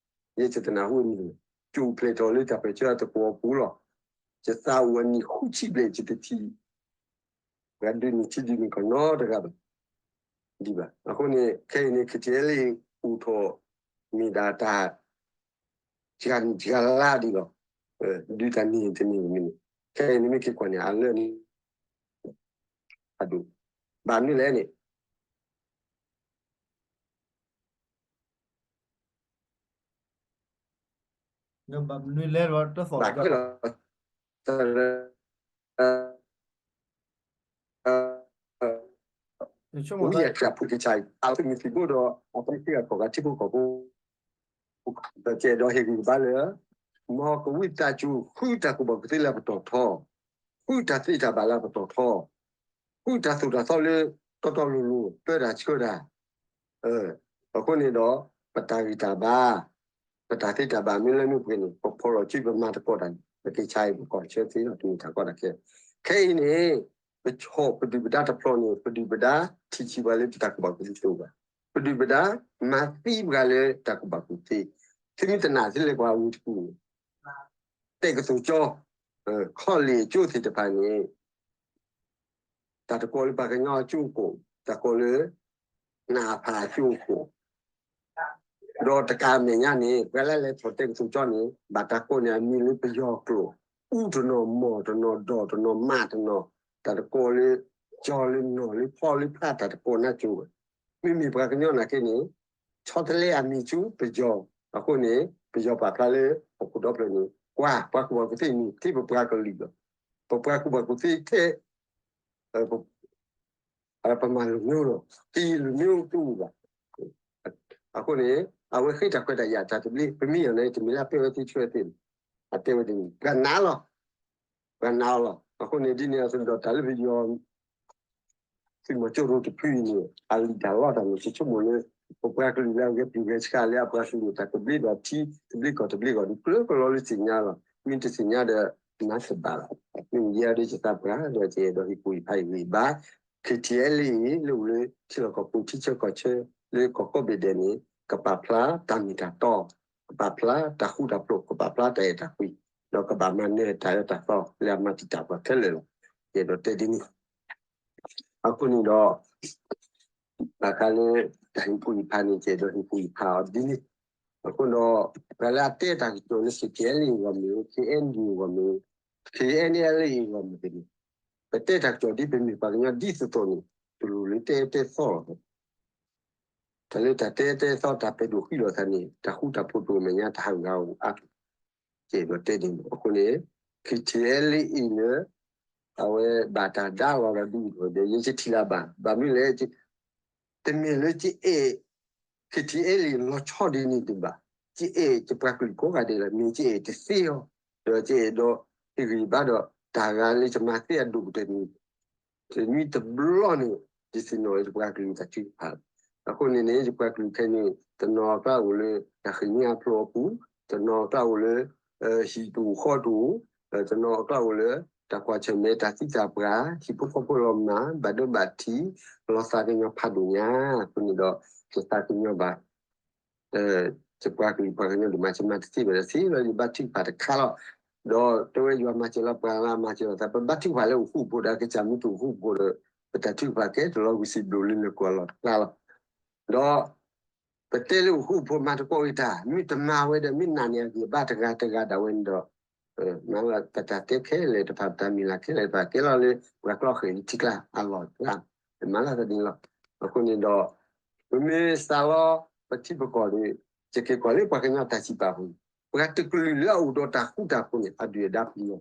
ယဲယတနၢ်ဟူအမံၤ, ယအိၣ်ဖျဲၣ်ထီၣ်လၢတၢ်ပၢၢ်ဆၢအတကွီၤပူၤလီၤ, ယသးအိၣ်အနံၣ်ဃုဆံဘျဲၣ် ယတထံၣ် ပှၤဒုးနံၣ်ထံဒုးနံၣ်ကီၢ်နီတဂၤဘၣ်, ဒ်ဘၣ်. အဃိန့ၣ် ခဲအံၤန့ၣ် KTLA အိၣ်ထီၣ် မ့ၢ်ဒၣ်တၢ် ယၤနံၣ်ယၤလါဒ်လီၤ, ဒုးတၢ်နံၣ်တနံၣ်တနံၣ်, ခဲအံၤန့ၣ်မ့ၢ်က့ၤကွၢ်န့ၣ် အလၢန့ၣ် အဒိၣ်, ဘၣ်မနုၤလဲၣ်န့ၣ် ဘၣ်မနုၤလဲၣ် တသီၣ်ဘၣ်လီၤ, ဝံအတၢ်ဖုကဆါအံၤ အသုးမုၢ်သံၣ်ဘိဒီး အပှၤခံဂၤကီၢ်ဂၤထံဖိကီၢ်ဖိ ဒီးကအဲၣ်ဒိးဟ့ၣ်ဂံၢ်ဘါလၢ မ်ကဝံသးစူၤ ဃုတၢ်ကူၣ်ဘၣ်ကူၣ်သ့လၢပတီၢ်ထီ, ဃုတၢ်သ့တၢ်ဘၣ်လၢပတီၢ်ထီ, ဃုတၢ်သိၣ်တၢ်သီလၢ တီတီလိၤလိၤ ပၢတၢ်ဆှၢတၢ် အဃိန့ၣ်ဒီး ပတၢ်ဂံၢ်တၢ်ဘါ, ပတၢ်သ့တၢ်ဘၣ်မ့ၢ်လၢမ့ၢ်ပှဲၤန့ၣ် ပဖီၣ်လီၤစုပမၤသကိးတၢ်န့ၣ် ပကဆါအံၤပကီၢ်ဆၢသ့လီၤ တမ့ၢ်တၢ်ကီတၢ်ခဲ. ခဲအံၤန့ၣ် ပဆီၣ်ပဒုၣ်ပဒါတဖျိးန့ၣ် ပဒုၣ်ပဒါထံၣ်ဆံးပှၤလၢပတၢ်ကူၣ်ဘၣ်ကူၣ်သ့တအိၣ်ဘၣ်. ပဒုၣ်ပဒါမၤသံပှၤလၢတၢ်ကူၣ်ဘၣ်ကူၣ်သ့, သုမ့ၢ်တနာ်သ့လၢပှၤဝံၤတကူၣ်န့ၣ် တဲကသိၣ်ကၠီ ခီၣ်လ့ၣ်အကၠိသ့ၣ်တဖၣ်န့ၣ် တၢ်တကိးလၢပှၤကညီအကၠိအကိာ်, တၢ်ကိးလၢ နအဖအကၠိအကိာ်, ဒီးတကးအမဲာ်ညါန့ၣ် ပှၤလၢလဲၤထီၣ်တဲကသိၣ်ကၠီန့ၣ် ဘၣ်တၢ်ကိးန့ၢ်အမံၤလၢပယီၤကျိာ်, အူတနီၤ မီၢ်တနီၤ ဒီးတနီၤ မးတနီၤ, တၢ်တကိးလၢ ကၠီလၢနီၢ်လၢဖီလၢဖး တၢ်တကိးနါကၠိဝဲ. မ့မ့ၢ်ပှၤကညီနာ်က့န့ၣ် ဆီတလဲအမံၤဆူပယီၤ, အဃိန့ၣ် ပယီၤပာ်ဖျါလၢဟီၣ်ခိၣ်ဒီဖျၢၣ်န့ၣ် ကွၢ်ပှၤကူၣ်ဘၣ်ကူၣ်သ့န့ၣ် ထဲပပှၤကလုာ်လီၤ. ပပှၤကူၣ်ဘၣ်ကူၣ်သ့ထဲ ပမၤလိၤညိလီၤ, ကယံာ်လိၤညိတအိၣ်ဘၣ်. အဃိန့ၣ် အဝဲဃ့တၢ်ခွဲးတၢ်ယာ်တၢ်သဘျ့ ပမ့ၢ်ယၤန့ၣ် တမ့ၢ်လၢအပဲဝဲသ့ဆၢသ့ဘၣ်, အတဲဝဲဒ်န့ၣ် ပှၤနာ်လီၤ, ပှၤနာ်အီၤလီၤ. အဃိန့ၣ် ဒ်န့ၣ်အသိးဒီးတၢ်လၢပယီၤ သုးမီၤကၠိရိၤတဖုအံၤန့ၣ် အလံာ်တၢ်လီတၢ်န့ၣ် ယဆိကမိၣ်လၢ ပပှၤကလုာ်လၢအဂဲၤပျုၢ်ဂဲၤဆှးလၢအပှၤကလုာ်တၢ်သဘျ့ဒီးထံ သဘျ့ကီၢ်သဘျ့ဂီၢ်ဒီး ကျၢကလီလၢသ့ၣ်ညါလီၤ. မ့ၢ်တသ့ၣ်ညါဒီး မၤတဘၣ်လီၤ. မ့ၢ်ယဲဒၣ်ယသးပှၢ်ဒီး ယအဲၣ်ဒိးဟ့ၣ်ကူၣ်ဟ့ၣ်ဖးယဂံၢ်ဘါ ခ့ထံအဲလ့အံၤ လၢအိၣ်လၢထံလီၢ်ကီၢ်ပူၤ ထံဆၢကီၢ်ဆၢ လၢကီၢ်ကိးဘ့ၣ်ဒဲးန့ၣ် ကပာ်ဖျါတၢ်မ့ၢ်တၢ်တီ, ကပာ်ဖျါတၢ်ဃူတၢ်ဖိး, ကပာ်ဖျါတၢ်အဲၣ်တၢ်ကွံ, ဒီးကဘၣ်မၤနၢၤတၢ်အၢတၢ်သီလၢအမၤတံာ်တာ်ပှၤခဲလၢာ်လီၤ. ယအဲၣ်ဒိးတဲဒ်န့ၣ် အဃိန့ၣ်ဒီး ဘၣ်ဃးလၢတၢ်ဟ့ၣ်ကူၣ်ဟ့ၣ်ဖးန့ၣ် ယအဲၣ်ဒိးဟ့ၣ်ကူၣ်ဟ့ၣ်ဖးအီၤဒ်န့ၣ်. အဃိဒီး ပှၤလၢအတဲတၢ်ကစီၣ်လၢ ခ့ထံအဲလ့အံၤဂီၢ်မ့ၢ်, ခ့အဲနံၣ်အံၤဂီၢ်မ့ၢ်, ခ့အဲနံၣ်အဲလ့အံၤဂီၢ်မ့ၢ်န့ၣ် ပတဲတၢ်ကစီၣ်ဒ်ပမ့ၢ်ပှၤကညီဒ်သိးသိးန့ၣ် တလိၣ်လၢတဲတဲသီလီၤ. တၢ်လၢတၢ်တဲတဲသီ တၢ်ပဲာ်ဒိၣ်ဃံးလိာ်သးန့ၣ် တၢ်ဃူတၢ်ဖိးတအိၣ်မဲာ်ညါ တၢ်ဟးဂူာ်ဟးဂီၤအါထီၣ် ယအဲၣ်ဒိးတဲဒ်န့ၣ်. အဃိန့ၣ် ခ့ထံအဲလ့အံၤလၢ အဝဲဘၣ်တၢ်ဒါလီၤဒီးဒုးအိၣ်ထီၣ်ဒီး ယဲယထံၣ်လၢၤဘၣ်. ဘၣ်မနုၤလဲၣ် တမ့ၢ်လၢယအဲၣ် ခ့ထံအဲလ့အံၤလီၤဆီဒ်န့ၣ်ဒံးဘၣ်. ယအဲၣ်ယပှၤကလုာ်ကိးဂၤဒဲးလီၤ. မ့ၢ်ယအဲၣ်တသ့အီၤ, ဒီးယအဲၣ်ဒိးဟ့ၣ်ဂံၢ်ဘါဒီး တၢ်ဂၤလၢယမၤသ့အဒိၣ်ကတၢၢ်န့ၣ် တနွံတဘျီန့ၣ် ယသ့ၣ်နီၣ်ယပှၤကလုာ်တၢ်ထုကဖၣ်လီၤ. အဃိန့ၣ်န့ၣ် ယပှၤကလုာ်ခဲအံၤန့ၣ် တနီၤအကျါအိၣ်လၢ တၢ်ဃ့ၢ်မှံဟးဖျိးအပူၤ, တနီၤအကျါအိၣ်လၢ ဟံၣ်တအိၣ်ဃီတအိၣ်, တနီၤအကျါအိၣ်လၢ တၢ်ကွၢ်ဆၢၣ်မဲာ်တၢ်သံတၢ်ပှၢ်, ဟံၣ်ဖိဃီဖိလီၤမၢ်, ဘၣ်ဒိဘၣ်ထံး, လီၤသးကညီၤဖးဒိၣ်ညါ. အဃိန့ၣ်ဒီး ယသးကညီၤဘၣ် ယပှၤကလုာ်ပှၤကညီဒိၣ်မး ယမၤတသ့ဘၣ်ဒီးသ့လီၤယဘါထုကဖၣ်တခါလီၤ. ဒီးတဲဝဲယွၤမၤစၢၤလီၤပှၤလၢအမၤစၢၤလီၤသး ပဘါထုကဖၣ်လၢအိၣ်ဃူအိၣ်ဖိးဒီး ကစၢ်မ့ၢ်တအိၣ်ဃူအိၣ်ဖိးဒီး ပတၢ်ထုကဖၣ်ကဲတလီၤဝံၤစံးဘျုးလၢနကွၢ်လီၤတခါလီၤ. ဒီး ပတဲလၢအိၣ်ဃူအိၣ်ဖိးမၤသကိးက့ၤတၢ် မ့ၢ်တမၤဝဲဒီး မ့ၢ်နာ်န့ၢ်အဂံၢ်အဘါတဂၤတဂၤဒၣ်ဝဲန့ၣ်ဒီး မၤလီၤပတၢ်တဲခဲလၢာ်တဖၣ် ပတၢ်မုၢ်လၢ်ခဲလၢာ်တဖၣ် ကဲလီၤလၢပှၤကျီဃဲၤလၢထံကျါအလီၢ်ကျါ, မၤလီၤသးဒ်န့ၣ်လီၤ. အဃိန့ၣ်ဒီး ပမ့ၢ်စးလီပထံပကီၢ်ဒီး ယက့ၤကွၢ်လၢပှၤကညီတၢ်စံးပာ်ပူၤ, ပှၤတကလုာ်လၢအအိၣ်ဒီးတၢ်ဃူတၢ်ဖိးန့ၣ် အဒုၣ်အဒါပျံၤလီၤ.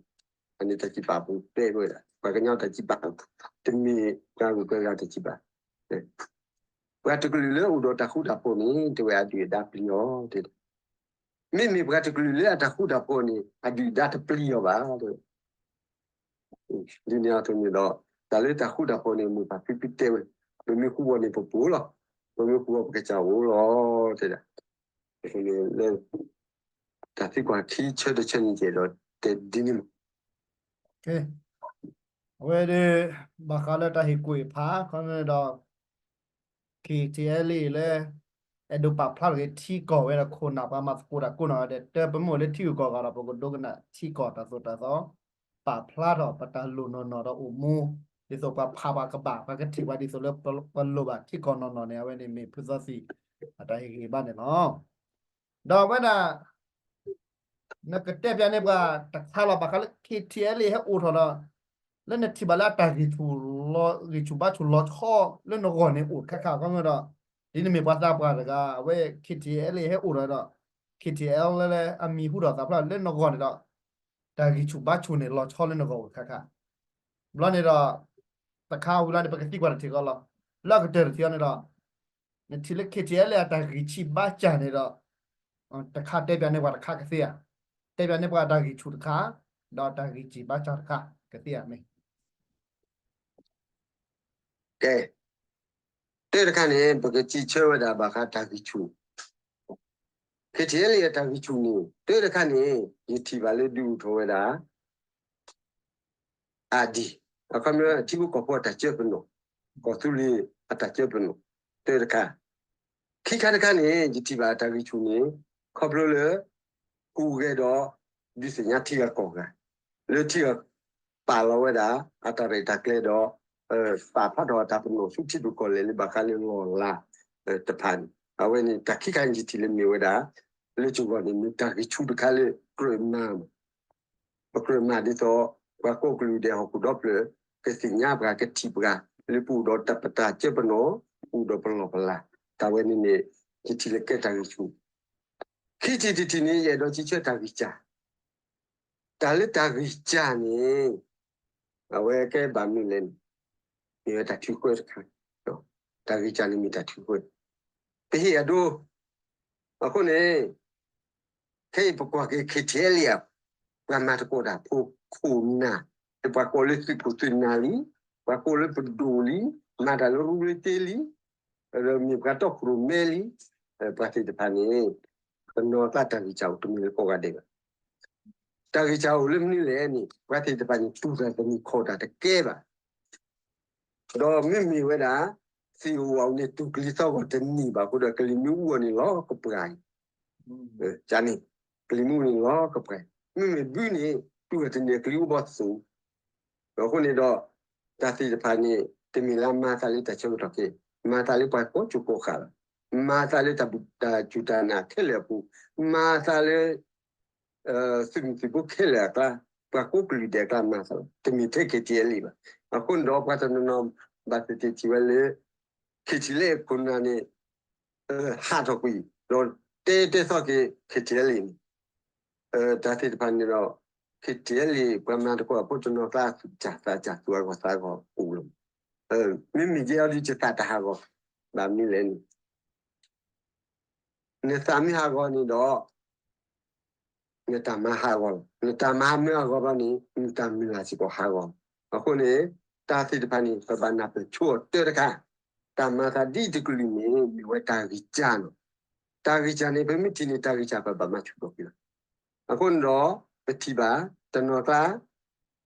အန့ၣ်တၢ်စံးပာ်ပူၤတဲဝဲဒၣ် ပှၤကညီတၢ်စံးပာ် တမ့ၢ်ပှၤဂုၤပှၤဂၤတၢ်စံးပာ် ပှၤတကလုာ်လၢအိၣ်ဒီးတၢ်ဃူတၢ်ဖိးန့ၣ် တဲဝဲအဒုၣ်အဒါပျံၤအီၤ, မ့မ့ၢ်ပှၤတကလုာ်လၢအတၢ်ဃူတၢ်ဖိးန့ၣ် အဒုၣ်အဒါတပျံၤအီၤဘၣ်. ဒ်န့ၣ်အသိးန့ၣ်ဒီး တၢ်လၢတၢ်ဃူတၢ်ဖိးန့ၣ် မိၢ်ပၢ်ဖံဖုတဲဝဲ, ပမ့ၢ်ဃူဝဲန့ၣ် ပပူၤလီၤ, ပမ့ၢ်ဃူဝဲပကစၢ်အိၣ်လီၤ တဲဒၣ်. အဃိန့ၣ်လၢ တၢ်သံကွၢ်ခံဆၢတဆၢန့ၣ် ယအဲၣ်ဒိးတဲဒ်န့ၣ်မး. အဝဲဒၣ် ဘၣ်ဃးလၢတၢ်ဟ့ၣ်ကူၣ်ဟ့ၣ်ဖး ခီဒီး ခ့ထံအဲလ့အံၤလၢ အဲၣ်ဒိးပာ်ဖျါထီၣ်က့ၤထံကီၢ်ဝဲဒီးခိၣ်နၢ်ပှၤမၤသကိးတၢ်ကိးနီၢ်ဂၤဒဲး တၢ်ပမ့ၢ်အိၣ်လၢထံဂုၤကီၢ်ဂၤဒီး ပကဒိကနၣ်ထံကီၢ်တၢ်သိၣ်တၢ်သီ ပာ်ဖျါထီၣ်ပတၢ်လိၣ်နီၢ်နီၢ်ဒီးအိၣ်မူ ဒ်သိးပှၤဖးပှၤကဘၣ် ပှၤကထံၣ်ပှၤဒ်သိးလၢပလိၣ်ဘၣ်ထံကီၢ်နီၢ်နီၢ်န့ၣ် အဝဲန့ၣ်မ့ၢ်ဖုသီသံၣ် အတၢ်ဟ့ၣ်ဂံၢ်ဘါန့ၣ်လီၤ. ဒီးအဝဲဒၣ် နကတဲပၠးန့ၢ်ပှၤတခါလီၤ ဘၣ်ဃးလၢ ခ့ထံအဲလ့အံၤ ဟဲအိၣ်ထီၣ်ဒီး လၢနထံၣ်ဘၣ်လၢအတၢ်ဂံၢ်ဆူၣ် ဂံၢ်ဆူၣ်ဘါဆူၣ်လီၤဆီလၢနဂီၢ်န့ၣ်အိၣ်တခါခါ ခီဒီး ဒ်နမ့ၢ်ပှၤသးပှၢ်တဂၤ အဝဲ ခ့ထံအဲလ့အံၤ ဟဲအိၣ်ထီၣ်ဒီး ခ့ထံအဲလ့အံၤလၢအမံၤဟူထီၣ်သးဖျါလၢနဂီၢ်န့ၣ်ဒီး တၢ်ဂံၢ်ဆူၣ်ဘါဆူၣ်န့ၣ် လီၤဆီလၢနဂီၢ်အိၣ်တခါခါ ဘျီန့ၣ်ဒီး တခါဝံၤလီၤန့ၣ် ပကသံကွၢ်တထံၣ်ဃီလီၤ. လၢအကတၢၢ်တထံၣ်အီၤန့ၣ်ဒီး နထံၣ်လၢ ခ့ထံအဲလ့အံၤ အတၢ်ဂံၢ်ဆံးဘါစၢ်န့ၣ်ဒီး တခါတဲပၠးန့ၢ်ပှၤတခါကသ့ဧါ. တဲပၠးန့ၢ်ပှၤအတၢ်ဂံၢ်ဆူၣ်တခါ ဒီးအတၢ်ဂံၢ်ဆံးဘါစၢ်တခါ ကသ့ဧါမ့ၢ် ကဲ, တၢ်တခါန့ၣ် ပကစံးဆၢဝဲဒၣ်ဘၣ်ဃးတၢ်ဂံၢ်ဆူၣ်, ခ့ထံအဲလ့အံၤအတၢ်ဂံၢ်ဆူၣ်န့ၣ် တၢ်တခါန့ၣ် ယထံၣ်ဘၣ်လၢဒုးအိၣ်ထီၣ်ဝဲဒၣ် အါဒံ အခီပညီထံဖိကီၢ်ဖိအတၢ်စၢပနီၣ်, ကီၢ်သူလ့ၤအတၢ်စၢပနီၣ်, တၢတခါ, ခံခါတခါန့ၣ် ယထံၣ်ဘၣ်တၢ်ဂံၢ်ဆူၣ်န့ၣ် ခီဖျိလၢ ဟူးဂဲၤဒီး ဒုးသ့ၣ်ညါထံဂၤကီၢ်ဂၤ, လၢထံဂၤပာ်လီၤဝဲဒၣ် အတၢ်ရဲၣ်တၢ်ကျဲၤဒီး ပာ်ဖျါထီၣ်အတၢ်ပနီၣ်ဆူထံဒိၣ်ကီၢ်လဲၢ်လၢဘၣ်ဃးလၢလီၢ်လၤ တဖၣ်န့ၣ် အဝဲန့ၣ်တၢ်ခံခါန့ၣ်ယထံၣ်လၢမ့ၢ်ဝဲဒၣ် လၢကဂီၢ်န့ၣ် မ့ၢ်တၢ်ဂံၢ်ဆူၣ်တခါလၢကြၢးမၤ ပကြၢးမၤဒ်သိး ပှၤကိးကလုာ်ဒဲးဟီၣ်ခိၣ်ဒီဖျၢၣ် ကသ့ၣ်ညါပှၤကထံၣ်ပှၤ လၢပအိၣ်ဒီးတၢ်ပတၢ်စၢပနီၣ် ပအိၣ်ဒီးပလီၢ်ပလၤ, တၢ်ဝဲန့ၣ်န့ၣ် ယထံၣ်လၢကဲတၢ်ဂံၢ်ဆူၣ်, ခံထံၣ်တထံၣ်န့ၣ် ယအဲၣ်ဒိးစံးဆၢတၢ်ဂံၢ်စၢ်, တၢ်လၢတၢ်ဂံၢ်စၢ်န့ၣ် အဝဲကဲဘၣ်မနုၤလဲၣ်န့ၣ် မ့ၢ်ဝဲတၢ်ထုးဃၢတခါ, တၢ်ဂံၢ်စၢ်န့ၣ်မ့ၢ်တၢ်ထုးဃၢ, ပဟ့ၣ်အဒိ အဃိန့ၣ် ခဲအံၤပကွၢ်က့ၤ KTLA အံၤ ပှၤမၤသကိးတၢ်ဖိခိၣ်နၢ်, ပှၤကိးလၢသုးခိၣ်သုးနၢ်လံ, ပှၤကိးလၢပဒိၣ်လံ, မၤတၢ်လၢရူလၢတ့လံ, ဒီးမ့ၢ်ပှၤတီခိၣ်ရိၣ်မဲလံ, ပှၤသ့ၣ်တဖၣ်န့ၣ် ပနီၢ်သးတၢ်ဂံၢ်စၢ်အိၣ်တမံၤလၢကိးဂၤဒဲးဘၣ်. တၢ်ဂံၢ်စၢ်အိၣ်လၢမနုၤလဲၣ်န့ၣ် ပှၤသ့ၣ်တဖၣ်န့ၣ် တူၢ်တၢ်တမံၤခီၣ်တၢ်တကဲဘၣ် ဒီးမ့မ့ၢ်ဝဲဒၣ် သ့ၣ်အိၣ်အအိၣ်န့ၣ် တူၢ်ကလံၤသီဂီၢ်တန့ၢ်ဘၣ်အဃိဒီး ကလံၤမ့ၢ်အူအီၤန့ၣ်လီၤကပှၢ်အံၤ, န့ၣ် ကလံၤမ့ၢ်အူန့ၣ်လီၤကပှၢ်အံၤ, မ့မ့ၢ်ဘုန့ၣ် တူၢ်တန့ၢ်ကလံၤအိၣ်ဘီသိး, အဃိန့ၣ်ဒီး တၢ်သ့ၣ်တဖၣ်န့ၣ် တမ့ၢ်လၢမၤသးလၢတၢ်ဆၢကတီၢ်ခဲအံၤ, မၤသးလၢပှၤကိးစိၤကိးဃာ်လီၤ, မၤသးလၢတၢ်စူၢ်တၢ်နာ်ခဲလၢာ်အပူၤ, မၤသးလၢ သုးမုၢ်သံၣ်ဘိခဲလၢာ်အကျါ, ပှၤကိးကလုာ်ဒဲးအကျါမၤသးလီၤ, တမ့ၢ်ထဲ KTLA ဘၣ်. အဃိန့ၣ်ဒီး ပှၤတနီၤနီၤဘၣ်သ့ၣ်သ့ၣ်ထံၣ်ဝဲလၢ KTLA ခိၣ်နၢ်န့ၣ် ဟးထီၣ်ကွံာ် ဒီးတဲတဲသီက့ၤ KTLA န့ၣ် တၢ်သ့ၣ်တဖၣ်န့ၣ်ဒီး KTLA ပှၤမၤသကိးအဖိတနီၤကျါ သူၣ်စၢ်သးစၢ် သူၣ်ဟးဂီၤသးဟးဂီၤအိၣ်လီၤ. မ့မ့ၢ်ယဲအံၤဒ်ယသးတဟးဂီၤဘၣ်မနုၤလဲၣ်န့ၣ် နသးမ့ၢ်ဟးဂီၤန့ၣ်ဒီး နတၢ်မၤဟးဂီၤလီၤ. နတၢ်မၤမ့ၢ်ဟးဂီၤဘၣ်န့ၣ် နတၢ်မုၢ်လၢ်စ့ၢ်ကီးဟးဂီၤ. အဃိန့ၣ် တၢ်သ့ၣ်တဖၣ်န့ၣ် ပဘၣ်နၢ်ပၢၢ်ဆိအီၤတၢတခါ, တၢ်မၤသးဒ်တကလုာ်န့ၣ် မ့ၢ်ဝဲတၢ်ဂံၢ်စၢ်လီၤ. တၢ်ဂံၢ်စၢ်န့ၣ် ပမ့ၢ်ထံၣ်န့ၣ် တၢ်ဂံၢ်စၢ်ပဘၣ်မၤဆူၣ်ထီၣ်က့ၤလီၤ. အဃိန့ၣ်ဒီး ပထံၣ်ဘၣ် တနီၤကျါ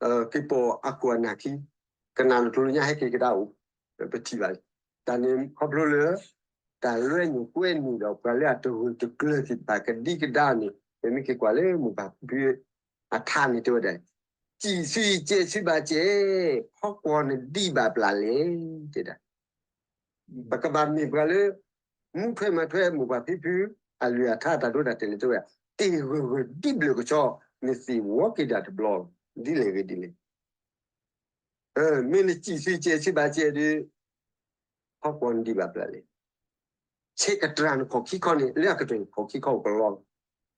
က့ၤပိာ်အခိၣ်အနၢ်ခံ, ကနၣ်လီၤကျိၤလၢညါဟဲက့ၤကဒါအိၣ်, ပထံၣ်ဘၣ်. တၢ်န့ၣ်ခီဖျိလၢ တၢ်လွဲနုာ်ကွဲနုာ်ဒီးပှၤလၢအတဂၢၢ်တကျၢၤသ့ၣ်တဖၣ်ကဒံကဒါန့ၣ် ပမ့ၢ်က့ၤကွၢ်လၢမိၢ်ပၢ်ဖံဖုအထါန့ၣ်တဲဝဲဒၣ်, စံးဆူယကဲးဆူဘၣ်ကဲး, ဟီၣ်ကဝီၤနဒံးဘၣ်ပျၢ်လဲၣ်, တဲဒၣ် ပကဘၣ်မ့ၢ်ပှၤလၢ မူထွဲမၤထွဲမိၢ်ပၢ်ဖံဖု အလုၢ်အထါတၢ်ဒိတၢ်တဲာ်န့ၣ်တဲဝဲဒၣ်, တ့ၢ်ဂၢၢ်ဂၢၢ်ဒ်ဘျၢၣ်ကဆီ, နသ့ၣ်ဝီက့ၤဒၣ်တဘျီလီၤ, ဒ်လဲၣ်ဂ့ၤဒ်လဲၣ် မ့ၢ်နစံးဆူယကဲးဆူဘၣ်ကဲးဒီး ဟီၣ်ကဝီၤနဒံးဘၣ်ပျၢ်လဲၣ်. ဆဲးကတြၢ်နခီၣ်ခံခီန့ၣ် လၢအကတၢၢ်နခီၣ်ခံခီအိၣ်ကလီလီၤ.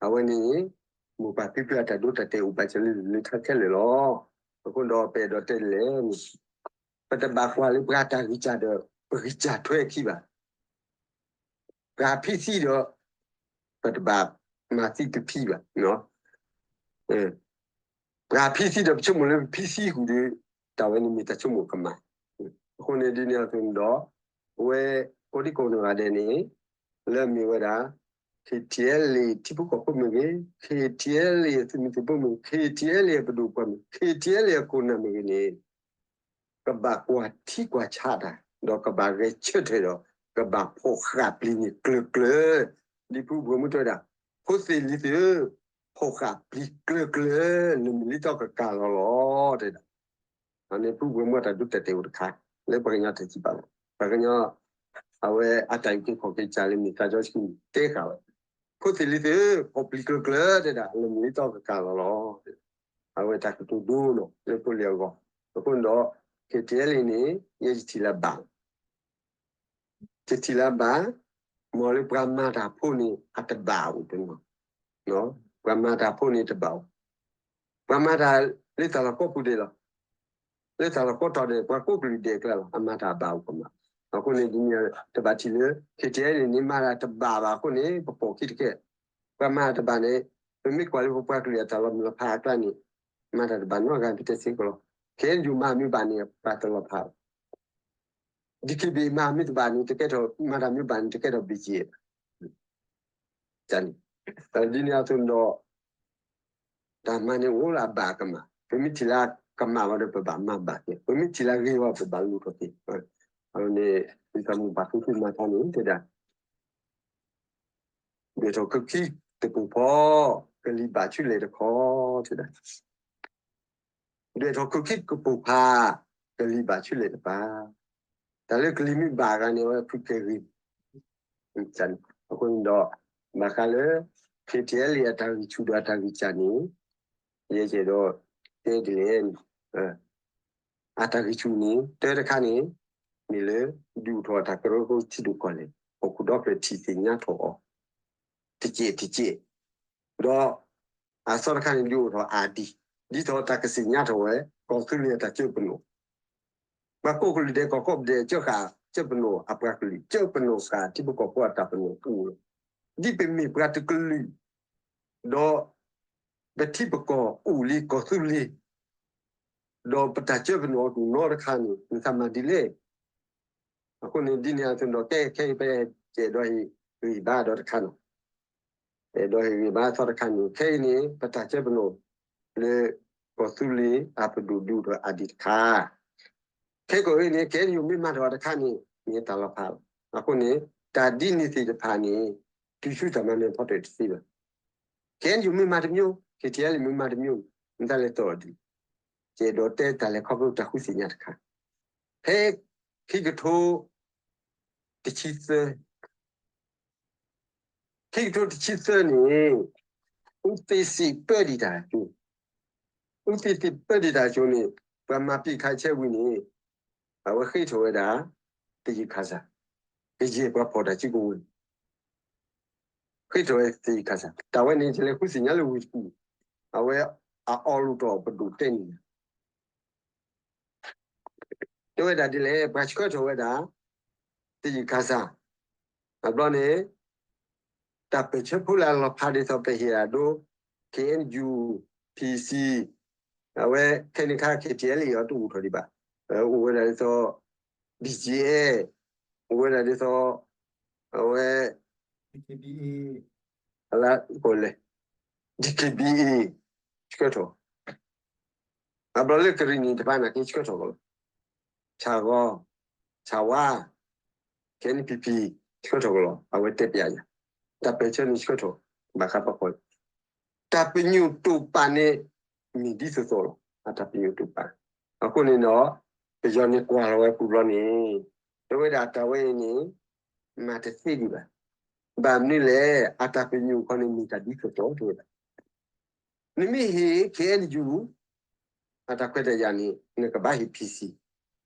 အဝဲန့ၣ် မိၢ်ပၢ်ဖံဖုအတၢ်ဒိတၢ်တဲာ်အိၣ်ဘၣ်စၢၤလၢလၢထါခဲလၢာ်လီၤ. အဃိဒီးပအဲၣ်ဒိးတဲလဲၣ်န့ၣ် ပတဘၣ်ကွၢ်လၢပှၤတၢ်ဂံၢ်စၢ်ဒီး ပဂံၢ်စၢ်ထွဲအခံဘၣ်. ပှၤဖံးသံဒီး ပတဘၣ်မၤသံပဖံးဘၣ်. ပှၤဖံးသံဒီးပဆိကမိၣ်လၢပဖံးသံဃုာ်ဒီး တၢ်ဝဲန့ၣ်မ့ၢ်တၢ်ဆိကမိၣ်ကမၣ်. အဃိန့ၣ်ဒ်န့ၣ်အသိးန့ၣ်ဒီး အဝဲကိးဒံကိးနီၢ်ဂၤဒဲးန့ၣ် လၢအမ့ၢ်ဝဲဒၣ် KTLA ထံဖိကီၢ်ဖိမ့ၢ်ဂ့ၤ, KTLA အသုးမုၢ်သံၣ်ဘိမ့ၢ်ဂ့ၤ, KTLA အပဒိၣ်ပှၢ်မ့ၢ်ဂ့ၤ, KTLA အခိၣ်နၢ်မ့ၢ်ဂ့ၤန့ၣ် ကဘၣ်ကွၢ်ထံကွၢ်ဆးတၢ်, ဒီးကဘၣ်ဂဲၤဆၢထၢၣ်ဒီး ကဘၣ်ဖီၣ်ဃာ်ပျံၤန့ၣ်ကျၢၤကျၢၤ, ဒ်ဖုဘှီမုၢ်တဲဝဲဒၣ်, ဖိသ့ၣ်လံၤသ့ၣ်ဧၢ, ဖီၣ်ဃာ်ပျံၤကျၢၤကျၢၤ, နမုၢ်လံတီကကၤလီၤလီၤ တဲဒၣ်. အန့ၣ်ဖုဘှီမုၢ်အတၢ်ဒိတၢ်တဲာ်အိၣ်တခါ လၢပှၤကညီတၢ်စံးပာ်လီၤ. ပှၤကညီ အဝဲအတၢ်အုၣ်က့ၤခီၣ်က့ၤစၢ်လၢမ့ၢ်သးစီဆှံန့ၣ် တဲဃာ်ဝဲ, ဖိသ့ၣ်လံၤသ့ၣ်ဧၢ, ဖီၣ်ပျံၤကျၢၤကျၢၤ တဲဒၣ်, နမုၢ်လံတီကကၤလီၤလီၤ. အဝဲတၢ်ကတိၤဒိလီၤလၢဖိလံၤအဂီၢ်. အဃိန့ၣ်ဒီး KTLA န့ၣ် ယဲယထံၣ်လၢဘၣ် ယထံၣ်လၢဘၣ်, မ်လၢပှၤမၤတၢ်ဖိန့ၣ် အတဘၣ်အိၣ်တနီၤ, ပှၤမၤတၢ်ဖိန့ၣ်တဘၣ်အိၣ်, ပှၤမၤတၢ်လၢတၢ်လီၢ်ကိးပူၤဒဲးလီၤ, လၢတၢ်လီၢ်ကိးတီၤဒဲး ပှၤကိးကလုာ်ဒဲးအကျါလီၤ, အမၤတၢ်ဘၣ်အိၣ်ကမၣ်. အဃိန့ၣ်ဒ်န့ၣ် တဘၣ်ထံၣ်လၢ KTLA န့ၣ် မၤတၢ်တဘၣ်ဘၣ်အဃိန့ၣ် ပပိာ်ခံတကဲ, ပှၤမၤတၢ်တဘၣ်န့ၣ် ပမ့ၢ်ကွၢ်လၢပပှၤကလုာ်အတၢ်လီၤမုၢ်လီၤဖးအကျါန့ၣ် မၤတၢ်တဘၣ်နီတဂၤ ပတဲစ့ၢ်ကီးလီၤ. ခဲအံၤဒုးမၤမ့ၢ်ဘၣ်န့ၣ် ပှၤတလီၤဖး ဒ်ကဘ့ၣ်မၤမ့ၢ်တဘၣ်န့ၣ် တကဲထီၣ်, မၤတၢ်မ့ၢ်ဘၣ်န့ၣ် တကဲထီၣ်ဘ့ၣ်က့ၤဘၣ်. ဒ်န့ၣ်အသိးဒီး တၢ်မၤန့ၣ်အိၣ်လၢအဘၣ်အကမၣ်, ပမ့ၢ်ထံၣ်လၢ ကမၣ်ဝဲဒီးပဘၣ်မၤဘၣ်က့ၤ, ပမ့ၢ်ထံၣ်လၢအဂ့ၤဝဲ ပဘၣ်လူၤထီၣ်က့ၤ, အန့ၣ် မ့ၢ်တၢ်မုာ်ဘၣ်ဃုာ်မၤတၢ်န့ၣ်တဲဒၣ် ဒွဲၣ်ထီၣ်ခုးခံတပိၢ်ဖီ, ကလံၤဘၣ်ဆူလဲၣ်တခီ, တဲဒၣ် ဒွဲၣ်ထီၣ်ခုးခံတပိၢ်ဖး, ကလံၤဘၣ်ဆူလဲၣ်တပၤ, တၢ်လၢကလံၤမ့ၢ်ဘၣ်ဂၤန့ၣ် အဝဲဖုကဲၤဂ့ၤ, အဃိန့ၣ်ဒီး ဘၣ်ဃးလၢ ခ့ၣ်ထံၣ်အဲလ့ၣ် အတၢ်ဂံၢ်ဆူၣ်ဒီးအတၢ်ဂံၢ်စၢ်န့ၣ် ယဲယဲဒီး တဲဒ်လဲၣ် အတၢ်ဂံၢ်ဆူၣ်န့ၣ် တၢတခါန့ၣ် မ့ၢ်လၢ ဒုးအိၣ်ထီၣ်အတၢ်ကရၢကရိထံဒိၣ်ကီၢ်လဲၢ် ဟီၣ်ခိၣ်ဒီဖျၢၣ်ထံၣ်သ့ၣ်ညါထီၣ်အီၤ တကဲးတကဲး, ဒီး အသီတခါန့ၣ် ဒုးအိၣ်ထီၣ်အါဒံ, ဒ်သိးတၢ်ကသ့ၣ်ညါထီၣ်ဝဲ ကီၢ်သူလ့ၤအတၢ်ကၢပနီၣ်, ပှၤကိးကလုာ်ဒဲး ကီၢ်ကိးပဒဲး ကၢဃာ်ကၢပနီၣ်အပှၤကလုာ် ကၢပနီၣ်ဃာ်ထံဖိကီၢ်ဖိအတၢ်ပနီၣ်အိၣ်လီၤ. ဒ်ပမ့ၢ်ပှၤတကလုာ် ဒီး ပထံပကီၢ်အိၣ်လံကီၢ်သူလ့ၤ ဒီးပတၢ်ကၢပနီၣ်အီၤဒိၣ်နီတခါန့ၣ် နသးမၤဒ်လဲၣ်. အဃိန့ၣ် ဒ်န့ၣ်အသိးဒီး ကဲခဲအံၤ ပအဲၣ်ဒိးဟ့ၣ်ဂံၢ်ဘါဒီးတခါနီၤ, အဲၣ်ဒိးဟ့ၣ်ဂံၢ်ဘါအသီတခါန့ၣ် ခဲအံၤန့ၣ် ပတၢ်ကၢပနီၣ်လၢ ကီၢ်သူလ့ၤအပဒိၣ်ဒုးအိၣ်ထီၣ်အါဒံတခါ ခဲကိာ်အံၤန့ၣ် ခဲအံၤန့ၣ် မ့ၢ်မၤထီၣ်တခါန့ၣ် မ့ၢ်တၢ်လီၤဖးလီၤ. အဃိန့ၣ် တၢ်ဒ်န့ၣ်သ့ၣ်တဖၣ်န့ၣ် တုၤဆူတၢ်မၤနၢၤဖီတၢၣ်တသ့ဘၣ်. ခဲအံၤန့ၣ် မ့ၢ်မၤတမျိုး, ခ့ၣ်ထံၣ်အဲလ့ၣ် မ့ၢ်မၤတမျိုးန့ၣ် နတၢ်လဲၤတီၢ်အီၤဒ်လဲၣ်. ယအဲၣ်ဒိးတဲတၢ်လဲၤခီဖျိတၢ်ဃုသ့ၣ်ညါတခါ, ဖဲ ခံကထိ တဆံသၢ ခံကထိတဆံသၢန့ၣ် အူသ့စံးပၢဒံးတၢ်ကၠိ, အူသ့စံးပၢဒံးတၢ်ကၠိန့ၣ် ပှၤမၤပံးခးဆဲဝံၤန့ၣ် အဝဲဃ့ထီၣ်ဝဲဒၣ် သယုၢ်ခၣ်စၢ်, ကယဲၢ်ပှၤဖီၣ်တၢ်စုကဝဲၤ ဃ့ထီၣ်ဝဲသယုၢ်ခၣ်စၢ်, တၢ်ဝဲန့ၣ် ယလဲၤဃုသ့ၣ်ညါလၢဝ့ၢ်တကူၣ်, အဝဲအအီလီၤတီၢ်ပဒိၣ်တဲန့ၣ် တဲဝဲဒၣ်ဒ်လဲၣ်, ပှၤဆှၢထီၣ်ဝဲဒၣ် သယုၢ်ခၣ်စၢ်, အဘျီန့ၣ် တၢ်ပၢၢ်ဆၢဖိလၢအလီၤဖးဒ်သိးပဟ့ၣ်အဒိ ခ့ၣ်အဲၣ်ယူၣ်, ဖံၣ်စံၣ်, အဝဲခဲန့ၣ်ခါ ခ့ၣ်ထံၣ်အဲလ့ၣ်အံၤတအိၣ်ထီၣ်ဒံးဘၣ်, အိၣ်ဝဲဒၣ်ဒ်သိး ဘံၣ်ကၠံၣ်အဲၣ်, အိၣ်ဝဲဒၣ်ဒ်သိး အဝဲ အလၢကလဲၣ် ဒံၣ်က့ၣ်ဘံၣ်အ့ၣ် ဆှၢထီၣ် အဘျီလၢကရံၣ်နံၣ်တဖၣ်န့ၣ်က့ဆှၢထီၣ်ကလီၤ, ဆၣ်ဂီၤ, ဆၣ်ဝါ, ခဲန့ၣ်ဖံၣ်ဖံၣ် ဆှၢထီၣ်ကလီၤ, အဝဲတဲပျးယၤ, တၢ်ပၢၢ်ဆၢန့ၣ်ဆှၢထီၣ် ဘၣ်ဃးပှၤဖီၣ်, တၢ်ပညိၣ်တိာ်ပာ်န့ၣ် မ့ၢ်ဒ်သိးသိးလီၤ, အတၢ်ပညိၣ်တိာ်ပာ်, အဃိန့ၣ်ဒီး ပယီၤန့ၣ်ကွၢ်လီၤဝဲပူၤဘျီန့ၣ် တဲဝဲဒၣ်တၢ်ဝဲအံၤန့ၣ် မၤတသ့ဒံးဘၣ်, ဘၣ်မနုၤလဲၣ် အတၢ်ပညိၣ်ခီန့ၣ်မ့ၢ်တၢ်ဒ်သိးသိးတဲဝဲဒၣ် နမ့ၢ်ဟ့ၣ် ခ့ၣ်အဲၣ်ယူၣ် အတၢ်ခွဲးတၢ်ယာ်န့ၣ် နကဘၣ်ဟ့ၣ် ဖံၣ်စံၣ်,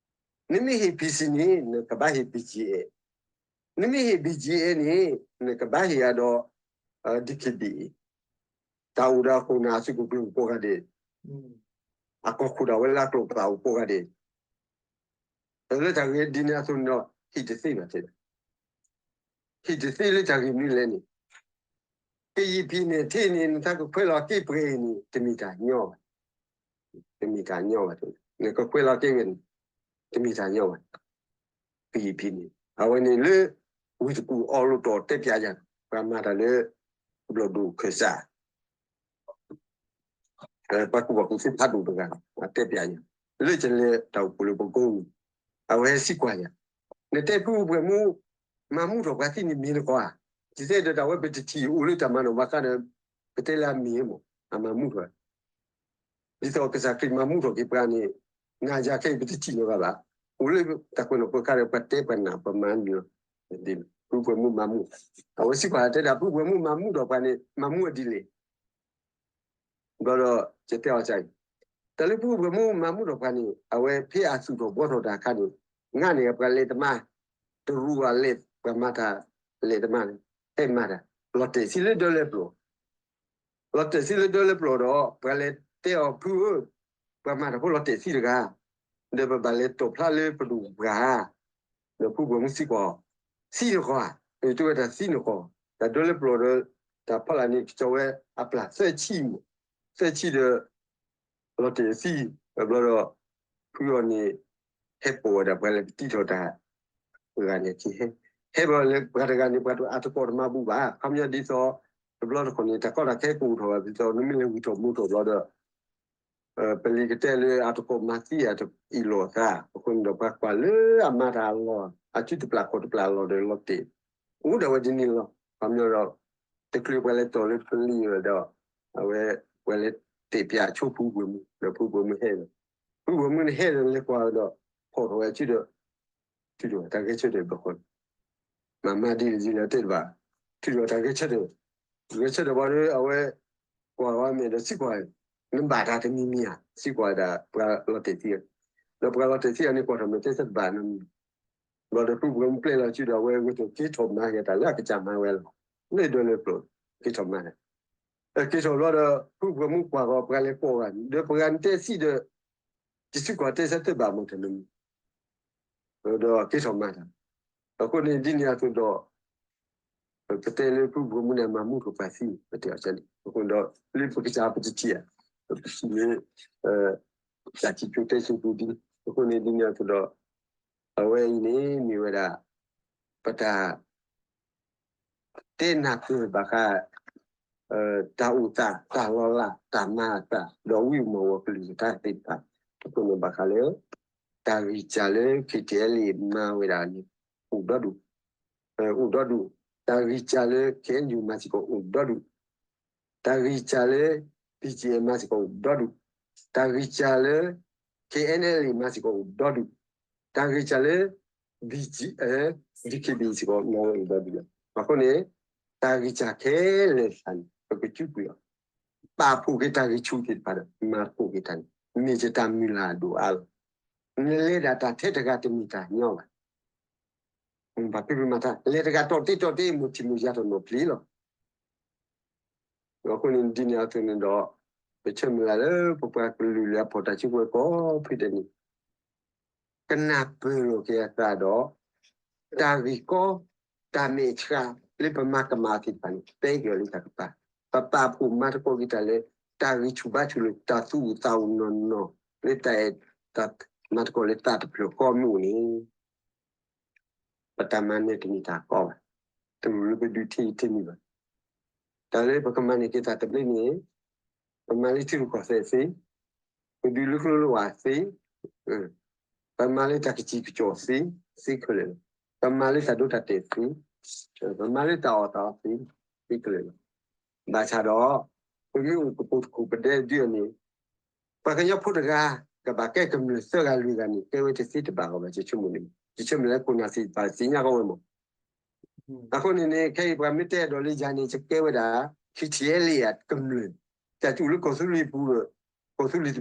နမ့ၢ်ဟ့ၣ် ဖံၣ်စံၣ် န့ၣ် နကဘၣ်ဟ့ၣ် ဘံၣ်ကၠံၣ်အဲၣ်, နမ့ၢ်ဟ့ၣ် ဘံၣ်ကၠံၣ်အဲၣ် န့ၣ် နကဘၣ်ဟ့ၣ်အဒီး ဒံၣ်က့ၣ်ဘံၣ်အ့ၣ်, တၢ်အိၣ်ဒီးအခိၣ်နၢ်အစုကပူၤကိးဂၤဒဲး, အကီၢ်ခိၣ်ဒၣ်ဝဲလၢအကျိာ်ပာ်အိၣ်ကိးဂၤဒဲး လၢတၢ်ဂ့ၢ်ဒ်န့ၣ်အသိးန့ၣ်ဒီး ဟ့ၣ်တသ့ဘၣ်တဲ, ဟ့ၣ်တသ့လၢတၢ်ဂ့ၢ်မနုၤလဲၣ်န့ၣ်, ကယံာ်ဖံးန့ၢ်ထံန့ၣ် နတၢ်ကခွဲးလီၤက့ၤပှဲၤအံၤန့ၣ် တမ့ၢ်တၢ်ညီဘၣ်, တမ့ၢ်တၢ်ညီဘၣ်တဲ, နကခွဲးလီၤက့ၤဝဲန့ၣ် တမ့ၢ်တၢ်ညီဘၣ်, ကယံာ်ဖံးန့ၢ် အဝဲန့ၣ်လၢ ဝ့ၢ်တကူၣ်အီလီၤတီၢ်တဲပျးယၤ ပှၤမၤတၢ်လၢ ဘျီၣ်ဒိၣ်ခၢၣ်စး ပှၤကူၣ်ဘၣ်ကူၣ်သ့ဖးဒိၣ်တဂၤ အတဲပျးယၤ လၢကလဲၤတၢ်အိၣ်ဖှိၣ်လၢပကိးန့ၣ် အဝဲဟဲစံးကွၢ်ယၤ, နတဲဖုပှဲၤမူ မၤမူထီၣ်ပှၤသံန့ၣ်မ့ၢ်နကီၢ်ဧါ, ယတဲဒီးတၢ်ဝဲပတထံၣ်အိၣ်လၢတၢ်မၤနီၣ်ဘၣ်ဃးဒီး ပတဲလၢအမ့ၢ်မး အမၤမူထီၣ် ဒ်သိးကစၢ်ခရံာ်မၤမူထီၣ်က့ၤပှၤန့ၣ် နၤယၤခဲအံၤပတထံၣ်လၢၤဘၣ်ဘၣ်, အိၣ်လၢတၢ်ကွဲးနီၣ်ကွဲးဃါဒီးပှၤတဲပှၤနာ်ပှၤမၤန့ၣ်လီၤ, ဖုပှဲၤမူမၤမူ, အဝဲစံးကွၢ်တဲဒၣ် ဖုပှဲၤမူမၤမူထီၣ်ပှၤန့ၣ် မၤမူဝဲဒ်လဲၣ် ဘျီဒီး ယတဲအီၤအံၤ, တၢ်လၢဖုပှဲၤမူမၤမူထီၣ်ပှၤန့ၣ် အဝဲဖဲအသူၣ်ထီၣ်ဘှီထီၣ်တၢ်အခါန့ၣ် ငါန့ၣ်ပှၤလဲၤတမါ, တရူးအလဲၤပှၤမၤတၢ်လဲၤတမါန့ၣ် ဟဲမၤတၢ် လီၤတဲာ်ဆံလၢဒၢလၢပျီၢ် လီၤတဲာ်ဆံလၢဒၢလၢပျီၢ်ဒီး ပှၤလဲၤတဲအီၤဖုဧၢ, ပှၤမၤတၢ်ဖိလီၤတဲာ်ဆံတဂၤ, ဒီးပဘၣ်လဲၤတီၣ်ဖျါလၢပဒိၣ်ပှၤဧါ, ဒီးဖုပှဲၤမူစံးကွၢ်အီၤ, သံနဃီဧါ, တဲဝဲတၢ်သံနဃီ, တၢ်ဒၢလၢပျီၢ်ဒီး တၢ်ဖီလာ်န့ၣ် ကစီၤဝဲအပျၢ်သၢဆံမး, သၢဆံဒီး လီၤတဲာ်သံ, ဘျီဒီး ဖုအီၤန့ၣ် ဟဲပိာ်ဝဲဒၣ်ပှၤလဲၤပတံထီၣ်တၢ် ဂၤန့ၣ်က့ ဟဲဘျီလၢပှၤတဂၤန့ၣ် ပှၤတအါတကီၢ်တမၤဘူၣ်ဘၣ်, ခီပညီဒ်သိး တဘျီတခီၣ်န့ၣ် တၢ်ကီတၢ်ခဲကအိၣ်ထီၣ်ဘၣ်ဒ်သိး နမ့ၢ်လဲၤဝံၤထီၣ်မူထီၣ်ဘျီဒီး ပလံၤကတဲလၢအတကိးမၤသံအတအ့ၣ်လိာ်အသး, အဃိန့ၣ်ဒီးပှၤကွၢ်လၢအမၤတၢ်အလီၢ်, အစုတပျၢ်ခီၣ်တပျၢ်အလီၢ်ဒီးလီၤတဲာ်, အိၣ်ဒၣ်ဝဲဒ်န့ၣ်လီၤ. ခီပညီဒီး တချုးပှၤလဲၤတီၢ်လၢပလံၤဝဲဒီး အဝဲ ပှၤလဲၤတဲာ်ပၠးဆိဖုဘိၣ်မုၢ်, ဒီးဖုဘိၣ်မုၢ်ဟဲဒီး, ဖုဘိၣ်မုၢ်န့ၣ်ဟဲဒီးလဲၤကွၢ်ဒီး ဖီၣ်ထီၣ်ဝဲအစုဒီး ထုးထီၣ်တၢ်ဂဲၤဆၢထၢၣ်ဘၣ်ဃီန့ၣ်, မၤမၤဒ်လဲၣ်ဒ်လဲၣ်တဲတဘၣ်, ထုးထီၣ်တၢ်ဂဲၤဆၢထၢၣ်, ဂဲၤဆၢထၢၣ်ဘၣ်ဒီး အဝဲကွၢ်ဝဲမ့ၢ်ဒီးစံးကွၢ်, နဘၣ်တၢ်တမံၤမံၤဧါ, စံးကွၢ်ဒၣ်ပှၤလီၤတဲာ်သံအီၤ, ဒီးပှၤလီၤတဲာ်သံအီၤန့ၣ် ကွၢ်ထီၣ်မ့ၢ်တဲဆၢတဘၣ်နီတမံၤ, ဘျီဒီးဖုဘိၣ်မုၢ်ပျဲလီၤစုဒီး အဝဲဂဲၤဆၢထၢၣ်က့ၤထီၣ်မၤက့ၤတၢ်လၢအကစၢ်မၤဝဲလီၤ, လၢဒိးလၢပျိာ်, က့ၤထီၣ်မၤန့ၣ် က့ၤထီၣ်ဘျီဒီး ဖုဘိၣ်မုၢ်ကွၢ်ဃီၤပှၤလဲၤကိးဂၤန့ၣ် ဒီးပှၤဂၤနတဲသံဒီး ယစံးကွၢ်တဲဆၢတဘၣ်မ့ၢ်တၢ်န့ၣ်, ဒီးက့ၤထီၣ်မၤတၢ်, အဃိန့ၣ်ဒ်န့ၣ်အသိးဒီး ပတဲလၢဖုဘိၣ်မုၢ်န့ၣ် မၤမူထီၣ်ပှၤသံ ပတဲအီၤန့ၣ်, အဃိဒီး လၢပကစၢ်ပတထံၣ်ဧါ, ပထံၣ်လၢ တၢ်ထံၣ်ကၠိတဲဆိပူၤဒ်, အဃိန့ၣ်ဒ်န့ၣ်အသိးဒီး အဝဲအံၤန့ၣ်မ့ၢ်ဝဲဒၣ် ပတၢ် တဲနၢ်ပၢၢ်ဘၣ်ဃး တၢ်အိၣ်သး တၢ်လီၤလး တၢ်မၤအသး ဒီးဝံမီၢ်ဝီၤကလုၢ်ကထါသ့ၣ်တဖၣ် အဃိန့ၣ်ဘၣ်ဃးလၢ တၢ်ဂံၢ်စၢ်လၢ ခ့ၣ်ထံၣ်အဲလ်အ့ၣ် မၤဝဲဒၣ်န့ၣ် အိၣ်ဒီဒူၣ်, အိၣ်ဒီဒူၣ်, တၢ်ဂံၢ်စၢ်လၢ ခ့ၣ်အဲလ်ယူၣ် မၤစ့ၢ်ကီးအိၣ်ဒီဒူၣ်, တၢ်ဂံၢ်စၢ်လၢ ပံၣ်ကၠံၣ်အဲၣ် မၤစ့ၢ်ကီးအိၣ်ဒီဒူၣ်, တၢ်ဂံၢ်စၢ်လၢ ခ့ၣ်အဲလ်အ့ၣ် မၤစ့ၢ်ကီးအိၣ်ဒီဒူၣ်, တၢ်ဂံၢ်စၢ်လၢ ဘံၣ်ကၠံၣ်အဲၣ် ဒံၣ်ခ့ၣ်ဘံၣ် စ့ၢ်ကီးမၤဝဲအိၣ်ဒီဒူၣ်လီၤ. အဃိန့ၣ် တၢ်ဂံၢ်စၢ်ခဲလၢာ်တဖၣ်န့ၣ် ပကစူးကွံာ်အီၤ, ပာ်ဖှိၣ်က့ၤတၢ်ဂံၢ်ဆူၣ်သ့ၣ်တဖၣ်ဒီး မၤသကိးက့ၤတၢ်န့ၣ် မ့ၢ်ယတၢ်မုၢ်လၢ်အဒိၣ်အါလီၤ. နလဲၤဒၣ်တၢ်ထဲတဂၤတမ့ၢ်တၢ်ညီဘၣ်. ဘၣ်ဖဲပမၤတၢ် လဲၤတဂၤတီၢ်တ့တီၢ်တ့ မိၢ်ထံမိၢ်ယါတနီၤပျံၤလီၤ. အဃိန့ၣ်ဒ်န့ၣ်အသိးန့ၣ်ဒီး ပဆၢမုၢ်လၢ်လၢပပှၤကလုာ်လၢအဖီၣ်တၢ်စုကဝဲၤကိးဖုဒဲးန့ၣ် ကနၢ်ပၢၢ်လိာ်က့ၤအသးဒီး တၢ်ဂ့ၢ်ကီ တၢ်မဲာ်ဆှးလၢပမၤကမၣ်သ့ၣ်တဖၣ်န့ၣ် တဲက့ၤအီၤလၢတၢ်ကပၤ, ပပာ်ဖှိၣ်မၤသကိးက့ၤတၢ်လၢ တၢ်ဂံၢ်ဆူၣ်ဘါဆူၣ်လၢတၢ်သူၣ်အိၣ်သးအိၣ်နီၢ်နီၢ် လၢတၢ်အဲၣ်တၢ်မၤသကိးလၢသးတဖျၢၣ်ဃီမ့ၢ်အိၣ်န့ၣ် ပတၢ်မၤန့ၣ်တမ့ၢ်တၢ်ကီဘၣ်. တရူးလၢပဒုးထံၣ်တမ့ၢ်ဘၣ်. တၢ်လၢပကမၤန့ၢ်က့ၤတၢ်သဘျ့န့ၣ် ပမၤလၢထံရူၢ်ကီၢ်သဲးသ့, ပဒုးလၢကျိလၢဝၤသ့, ပမၤလၢတၢ်ကစံၣ်ကစီၣ်သ့, သ့ခဲလၢာ်လီၤ. ပမၤလၢတၢ်ဒိတၢ်တဲာ်သ့, ပမၤလၢတၢ်အီၣ်တၢ်အီသ့, သ့ခဲလၢာ်လီၤ. ဘၣ်ဆၣ်ဒီး ပမ့ၢ်အိၣ်ကပိာ်တခိၣ်ပဒဲဒုအီၤန့ၣ် ပှၤကညီဖိတဂၤ ကဘၣ်ကဲကမျၢၢ်သၢဂၤလွံၢ်ဂၤန့ၣ် ကဲဝဲတသ့တဘၣ်အဂီၢ်ဘၣ် ယဆိကမိၣ်န့ၣ်, ယဆိကမိၣ်လၢခိၣ်နၢ်သ့ၣ်တဖၣ်သ့ၣ်ညါဃီဝဲမး. အဃိန့ၣ်န့ၣ် ခဲအံၤပှၤမ့ၢ်တဲဒီးလၢယၤန့ၣ် ယကဲဝဲဒၣ် ခ့ၣ်ထံၣ်အဲလ့ၣ်အကမျၢၢ်, တၢ်တူၢ်လၢကီၢ်သူလ့ၤပူၤဒီး ကီၢ်သူလ့ၤတဘ့ၣ်ဃီလီၤ.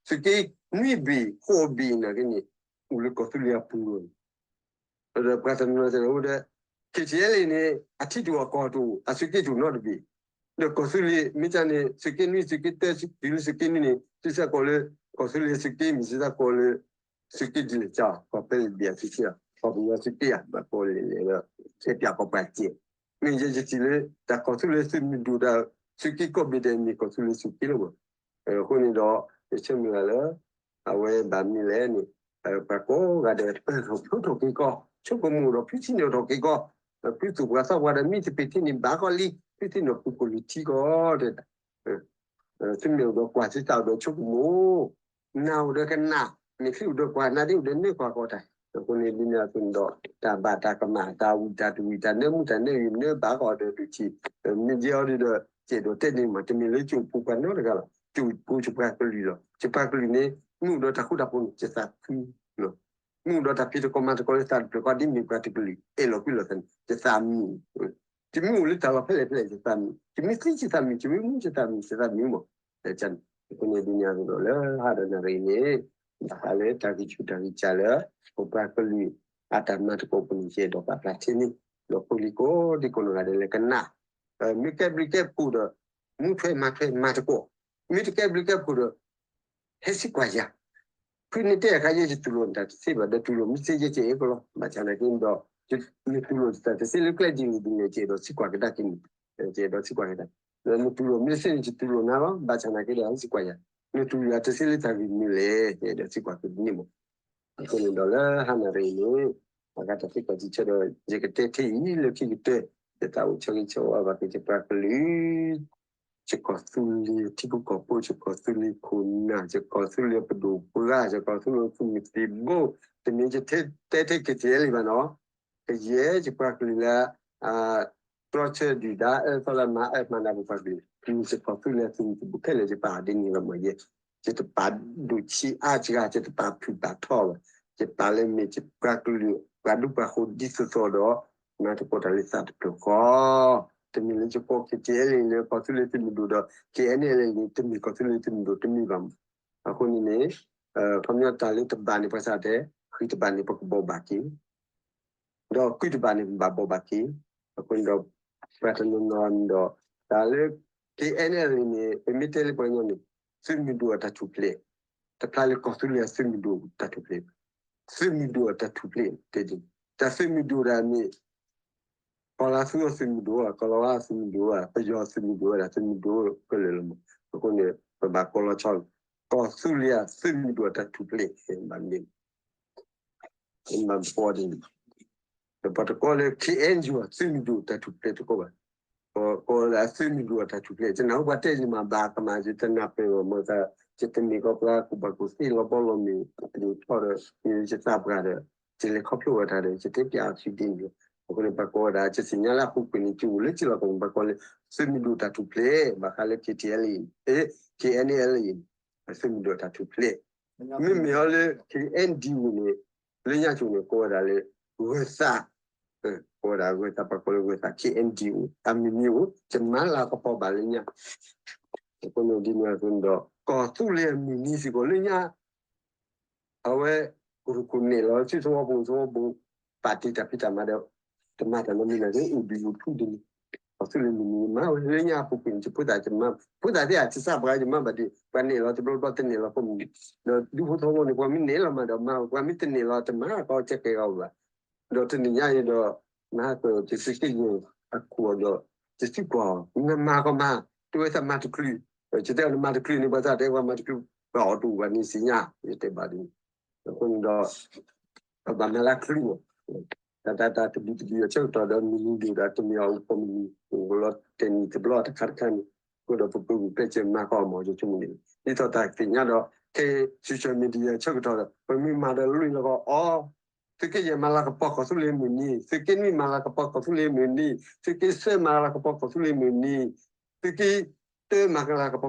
သုးက့နွံဘ့ၣ်ဃိးဘ့ၣ်နာ်က့န့ၣ် အိၣ်လၢကီၢ်သူလ့ၤအပူၤလီၤ. ဒီးပှၤတနီၤတဲအိၣ်ဒီး ခ့ၣ်ထံၣ်အဲလ့ၣ်န့ၣ် အထံတအိၣ်အကီၢ်တအိၣ် အသုးက့တအိၣ်နီတဘ့ၣ်, ဒီးကီၢ်သူလ့ၤ မ့ၢ်ကန့ၣ် သုးက့နွံ သုးက့တၢ တုၤလၢသုးက့နွံန့ၣ် သုသးကိးလၢ ကီၢ်သူလ့ၤသုးက့ မ့ၢ်သုသးကိးလၢ သုးက့ဒ်လဲၣ်ကီး ကီၢ်ပဲလ့ဘ့ၣ်အသုးက့ဧါ ကီၢ်ပယီၤသုးက့ဧါ ဘၣ်ကိးလဲၣ်လဲၣ်ဒီး ဆဲးပၠးကီၢ်ပှၤစဲး, မ့ၢ်ယဲယထံၣ်လၢ တၢ်ကီၢ်သူလ့ၤသုးမုၢ်ဒိၣ်တၢ် သုးက့ကိးဘ့ၣ်ဒဲးမ့ၢ်ကီၢ်သူလ့ၤသုးက့လီၤမး. အဃိန့ၣ်ဒီး ယဆၢမုၢ်လၢ်လၢ အဝဲဘၣ်မနုၤလဲၣ်န့ၣ် ပှၤကိးဂၤဒဲး တပၢၢ်ထီၣ်ဖျိထီၣ်က့ၤကီး ဆိကမိၣ်ဒီးဖုစံၣ်န့ၣ်ထီၣ်က့ၤကီး, ဖုသူၣ်ပှၤသးပှၢ်ဒီးမံသပ့ၤထံန့ၣ် ဘၣ်ကီးလံ ဖုသ့ၣ်နီၣ်ဖုကိၣ်လံထံကီးတဲဒၣ် သုမ့ၢ်အိၣ်ဒီးကွၢ်သုသးအိၣ်ဒီးဆိကမိၣ်, နၢ်အိၣ်ဒီးကနၣ်, မ့ၢ်ချံအိၣ်ဒီးကွၢ် နၢ်ဒ့အိၣ်ဒီးနၢကွၢ်ကီးတၢ်. အဃိန့ၣ်ဒ်န့ၣ်အသိးန့ၣ်ဒီး တၢ်ဘၣ်တၢ်ကမၣ် တၢ်ဝံၣ်တၢ်တဝံၣ် တၢ်နၢမူတၢ်နၢအံၤ နၢဘၣ်ကီးဒီးဒုးထံၣ်, မ့ၢ်ယဲအီၤဒ်ဒီး ကဲးဒိးတဲန့ၣ်မး တမ့ၢ်လၢကၠိဖိပှၤနီတဂၤလီၤ. ကၠိဖိယပှၤကလုာ်လီၤ. ယပှၤကလုာ်န့ၣ် မ့ၢ်အိၣ်ဒီးတၢ်ဃူတၢ်ဖိးန့ၣ် ယသးခု မ့ၢ်အိၣ်ဒီးတၢ်ဖံးသကိးမၤသကိးလၢသးတဖျၢၣ်ဃီ ဒ်မ့ၢ်ပှၤတကလုာ် အဲၣ်လီၤကွံလီၤသးန့ၣ် ယသးမုာ်, ယမ့ၢ်အိၣ်လၢတၢ်လီၢ်ဖဲလဲၣ်ဖဲလဲၣ် ယသးမုာ်, ယမ့ၢ်သံယသးမုာ်, ယမ့ၢ်မူယသးမုာ်, ယသးမုာ်မး. အဃိန့ၣ်ဒ်န့ၣ်အသိးဒီး လၢဟါဒီးနၣ်ရံၣ်န့ၣ် ဘၣ်ဃးလၢတၢ်ဂံၢ်ဆူၣ်တၢ်ဂံၢ်စၢ်လၢ ပပှၤကလုာ် အတၢ်မၤသကိးပူၤန့ၣ် ယအဲၣ်ဒိးပာ်ဖျါထဲန့ၣ် ဒီးဖိလံၤကိးဒံကိးနီၢ်ဂၤဒဲးလၢကနၣ်, မ့ၢ်ကဲဘျုးကဲဖှိၣ်ဒီး မူထွဲမၤထွဲမၤသကိး, မ့ၢ်တကဲဘျုးကဲဖှိၣ်ဒီး ဟဲစံးကွၢ်ယၤ, ဖုန့ၣ်တဲအခါ ယဲယတူၢ်လိာ်နတၢ်တသ့ဘၣ် ဒီးတူၢ်လိာ်မ့ၢ်သ့ယဲကအဲၣ်ကလီၤ. ဘၣ်ဆၣ်နာ်က့ဒီး နတူၢ်လိာ်တၢ်တသ့လၢကျဲဒ်န့ၣ်ဒ်လဲၣ် ယအဲၣ်ဒိးစံးကွၢ်ကဒါက့ၤန့ၣ်, ယအဲၣ်ဒိးစံးကွၢ်ကဒါ, ဒီးနတူၢ်လိာ်မ့ၢ်သ့န့ၣ် ယတူၢ်လိာ်နၤလီၤ. ဘၣ်ဆၣ်နာ်က့ဒီး ဟဲစံးကွၢ်ယၤ, နတူၢ်လိာ်ယၤတသ့လၢတၢ်ဂ့ၢ်မနုၤလဲၣ် ယအဲၣ်ဒိးစံးကွၢ်က့ၤန့ၣ်မး. အဃိန့ၣ်ဒီးလၢဟါနၣ်ရံၣ်န့ၣ် အဂၤတၢ်သ့ၣ်ကီၢ်တံၢ်ဆၢဒီး ယကတဲထဲအံၤလၢခံကတၢၢ် ယသးအိၣ်ဆၢဂ့ၤဆၢဝါဘၣ်က့ၤယပှၤကလုာ် ယကီၢ်သူလ့ၤထံဖိကီၢ်ဖိ, ယကီၢ်သူလ့ၤခိၣ်နၢ်, ယကီၢ်သူလ့ၤပဒိၣ်ပှၢ်, ယကီၢ်သူလ့ၤသုးမုၢ်သံၣ်ဘိ, တမ့ၢ်ယတဲထဲ K T L A ဘၣ်နီၤ, ကယဲၢ်ယပှၤကလုာ်လၢ တြီဆၢဒုၣ်ဒါအၢသီလၢမၤအၢမၤနးပပှၤကလုာ်, ယကီၢ်သူလ့ၤသုးမုၢ်သံၣ်ဘိခဲလၢာ် ယပာ်ဒ်န့ၣ်လီၤမးယဲ, ယတပာ်ဒိၣ်ဆံးအါစှၤ, ယတပာ်ဖုၣ်ပာ်ထီဘၣ်, ယပာ်လၢမ့ၢ်ယပှၤကလုာ် ပှၤဒူပှၤဃိၤဒ်သိးသိးဒီး မၤသကိးတၢ်လၢသးတဖျၢၣ်ဃီ တမ့ၢ်လၢယကိး K T L A လၢကီၢ်သူလ့ၤသုးမုၢ်ဒိၣ်ဒီး K N L A န့ၣ် တမ့ၢ်ကီၢ်သူလ့ၤသုးမုၢ်ဒိၣ်တမ့ၢ်ဘၣ်မး. အဃိန့ၣ်န့ၣ် ခီပညီတၢ်လၢတဘၣ်န့ၣ် ပှၤစးတဲ, ဃံတဘၣ်န့ၣ် ပကဘီၣ်ဘၣ်က့ၤ, ဒီးဃံတဘၣ်န့ၣ် ပဘၣ်ဘီၣ်ဘၣ်က့ၤ. အဃိန့ၣ်ဒီး ပှၤတနီၤနီၤန့ၣ်ဒီး တၢ်လၢ K N L A န့ၣ် ပမ့ၢ်တဲလၢပှၤကညီန့ၣ် သုးမုၢ်ဒိၣ်အတၢ်ထူၣ်ဖျဲး, တဖျါလၢကီၢ်သူလ့ၤအသုးမုၢ်ဒိၣ်တၢ်ထူၣ်ဖျဲး, သုးမုၢ်ဒိၣ်အတၢ်ထူၣ်ဖျဲးတဲဒ်န့ၣ်, တၢ်သုးမုၢ်ဒိၣ်ဒၣ်မ့ၢ် ကီၢ်လါသူအသုးမုၢ်ဒိၣ်ဧါ, ကီၢ်လီၤဝါအသုးမုၢ်ဒိၣ်ဧါ, ပယီၤသုးမုၢ်ဒိၣ်ဝဲဒၣ် သုးမုၢ်ဒိၣ်ခဲလၢာ်လီၤမး. အဃိန့ၣ် ပဘၣ်ကိးလီၤဆီ ကီၢ်သူလ့ၤအသုးမုၢ်ဒိၣ်အတၢ်ထူၣ်ဖျဲး ဘၣ်မ့ၢ် ဘၣ်ပီဒ်န့ၣ်, ဒီးပှၤတကိးလၢ K N U အသုးမုၢ်ဒိၣ်တၢ်ထူၣ်ဖျဲးတကိးဘၣ်, ကိးလၢအသုးမုၢ်ဒိၣ်အတၢ်ထူၣ်ဖျဲး, ယနၢ်ဟူပှၤတဲယမၤဘၣ်ကမၣ် ယတနၢ်ပၢၢ်ဘၣ်မး, ယတမ့ၢ်ကီၢ်ပှၤကူၣ်ဘၣ်ကူၣ်သ့လီၤဘီလီၤမ့ၢ် ပဒိၣ်ထီၣ်ဒီး ယသးပှၢ်ဒီး ယလဲၤခီဖျိဝဲတၢ်ဒီး ယတဲပျးအီၤခံဒ်န့ၣ်လီၤ. အဃိန့ၣ် ပှၤကိးဝဲဒၣ် ယသ့ၣ်ညါလၢအပူၤကွံာ်န့ၣ် ကၠိလၢကလီၤကမၣ် ပှၤကိးလၢ သုးမုၢ်ဒိၣ်တၢ်ထူၣ်ဖျဲး, ဘၣ်ဃးလၢ K T L A, K N L A သုးမုၢ်ဒိၣ်တၢ်ထူၣ်ဖျဲး, မ့မ့ၢ်အီၤလၢ K N D O န့ၣ် လၢညါကၠိန့ၣ် ကိးဝဲဒၣ်လၢ ဂၢၤသး, ကိးဝဲဒၣ်ဂၢၤသး ပှၤကိးလၢဂၢၤသး K N D O အမုၢ်နံၤအိၣ် ယမၤလၤကပီၤဘၣ်လၢညါ, အဃိန့ၣ်ဒ်န့ၣ်အသိးဒီး ကီၢ်သူလ့ၤအမုၢ်နံၤစ့ၢ်ကီးလၢညါ အဝဲ ကရူၢ်ခိၣ်နဲၣ်လီၤ ဆူသဝီပူၤ သဝီပူၤ ပာ်တ့ၢ်တၢ်ဖံးတၢ်မၤဒီး တမၤတၢ်နီတမံၤန့ၣ် အိၣ်ဘှံးအိၣ်ဖုၣ်ဒ်န့ၣ်, ကီၢ်သူလ့ၤမုၢ်နံၤမၤဝဲ လၢညါအပူၤကွံာ်န့ၣ် ယဖိသၣ်ယမါ ဖိသၣ်သ့ၣ်ဧါ ယသးပှၢ်ယမါဘၣ်ဒံး ပှၤနဲၣ်လီၤတဘျီဘျီ တနဲၣ်လီၤကိးမုၢ်နံၤ, ဒီးဒူဖိသဝီပူၤန့ၣ် ပှၤမ့ၢ်နဲၣ်လီၤမးဒီးမၤ, ပှၤမ့ၢ်တနဲၣ်လီၤတမၤ ကီကဲကဲဂီၤဘၣ်, ဒီးတနံၤညါအံၤဒီး နဟးကၢၢ် ယသုးက့ယဲၢ်အခိၣ်ဒီး ယသံကွၢ်အီၤ နမၤကီးမး, တဲဝဲသးမၤတချုး, ယတဲအီၤနမၤတချုးန့ၣ် ပှၤသးတဲပှၤမၤတချုး ပှၤအီၣ်တအိၣ်ဘၣ်န့ၣ်သ့ၣ်ညါ, ယတဲဘၣ်ဒ်န့ၣ်, အဃိန့ၣ်ဒီး ပဘၣ်မၤလၢချုးမး, တၢ်တၢ်တၢ်တဘံၣ်တဘံၣ်အဆၢကတီၢ်ဒီး မုၢ်နံၤဒိၣ်ဒီးတမ့ၢ်အီၤကိးမုၢ်နံၤ အိၣ်လီၤတဲာ်နံၣ်တဘျီတခါတခါန့ၣ်, အဃိဒီးပပူၤကွံာ်ဖျဲၣ်စၢၤမၤကီးအီၤမး ယဆိကမိၣ်န့ၣ် ဒ်သိးတၢ်သ့ၣ်ညါဒီး ခဲအံၤ social media ဆၢကတီၢ်ဒီး ပမ့ၢ်မၤဒီးလွံၢ်လီၤကီးအီၤ သုးက့ယဲၢ်မၤလၤကပီၤကီၢ်သူလ့ၤမုၢ်နံၤ, သုးက့နွံမၤလၤကပီၤကီၢ်သူလ့ၤမုၢ်နံၤ, သုးက့သၢမၤလၤကပီၤကီၢ်သ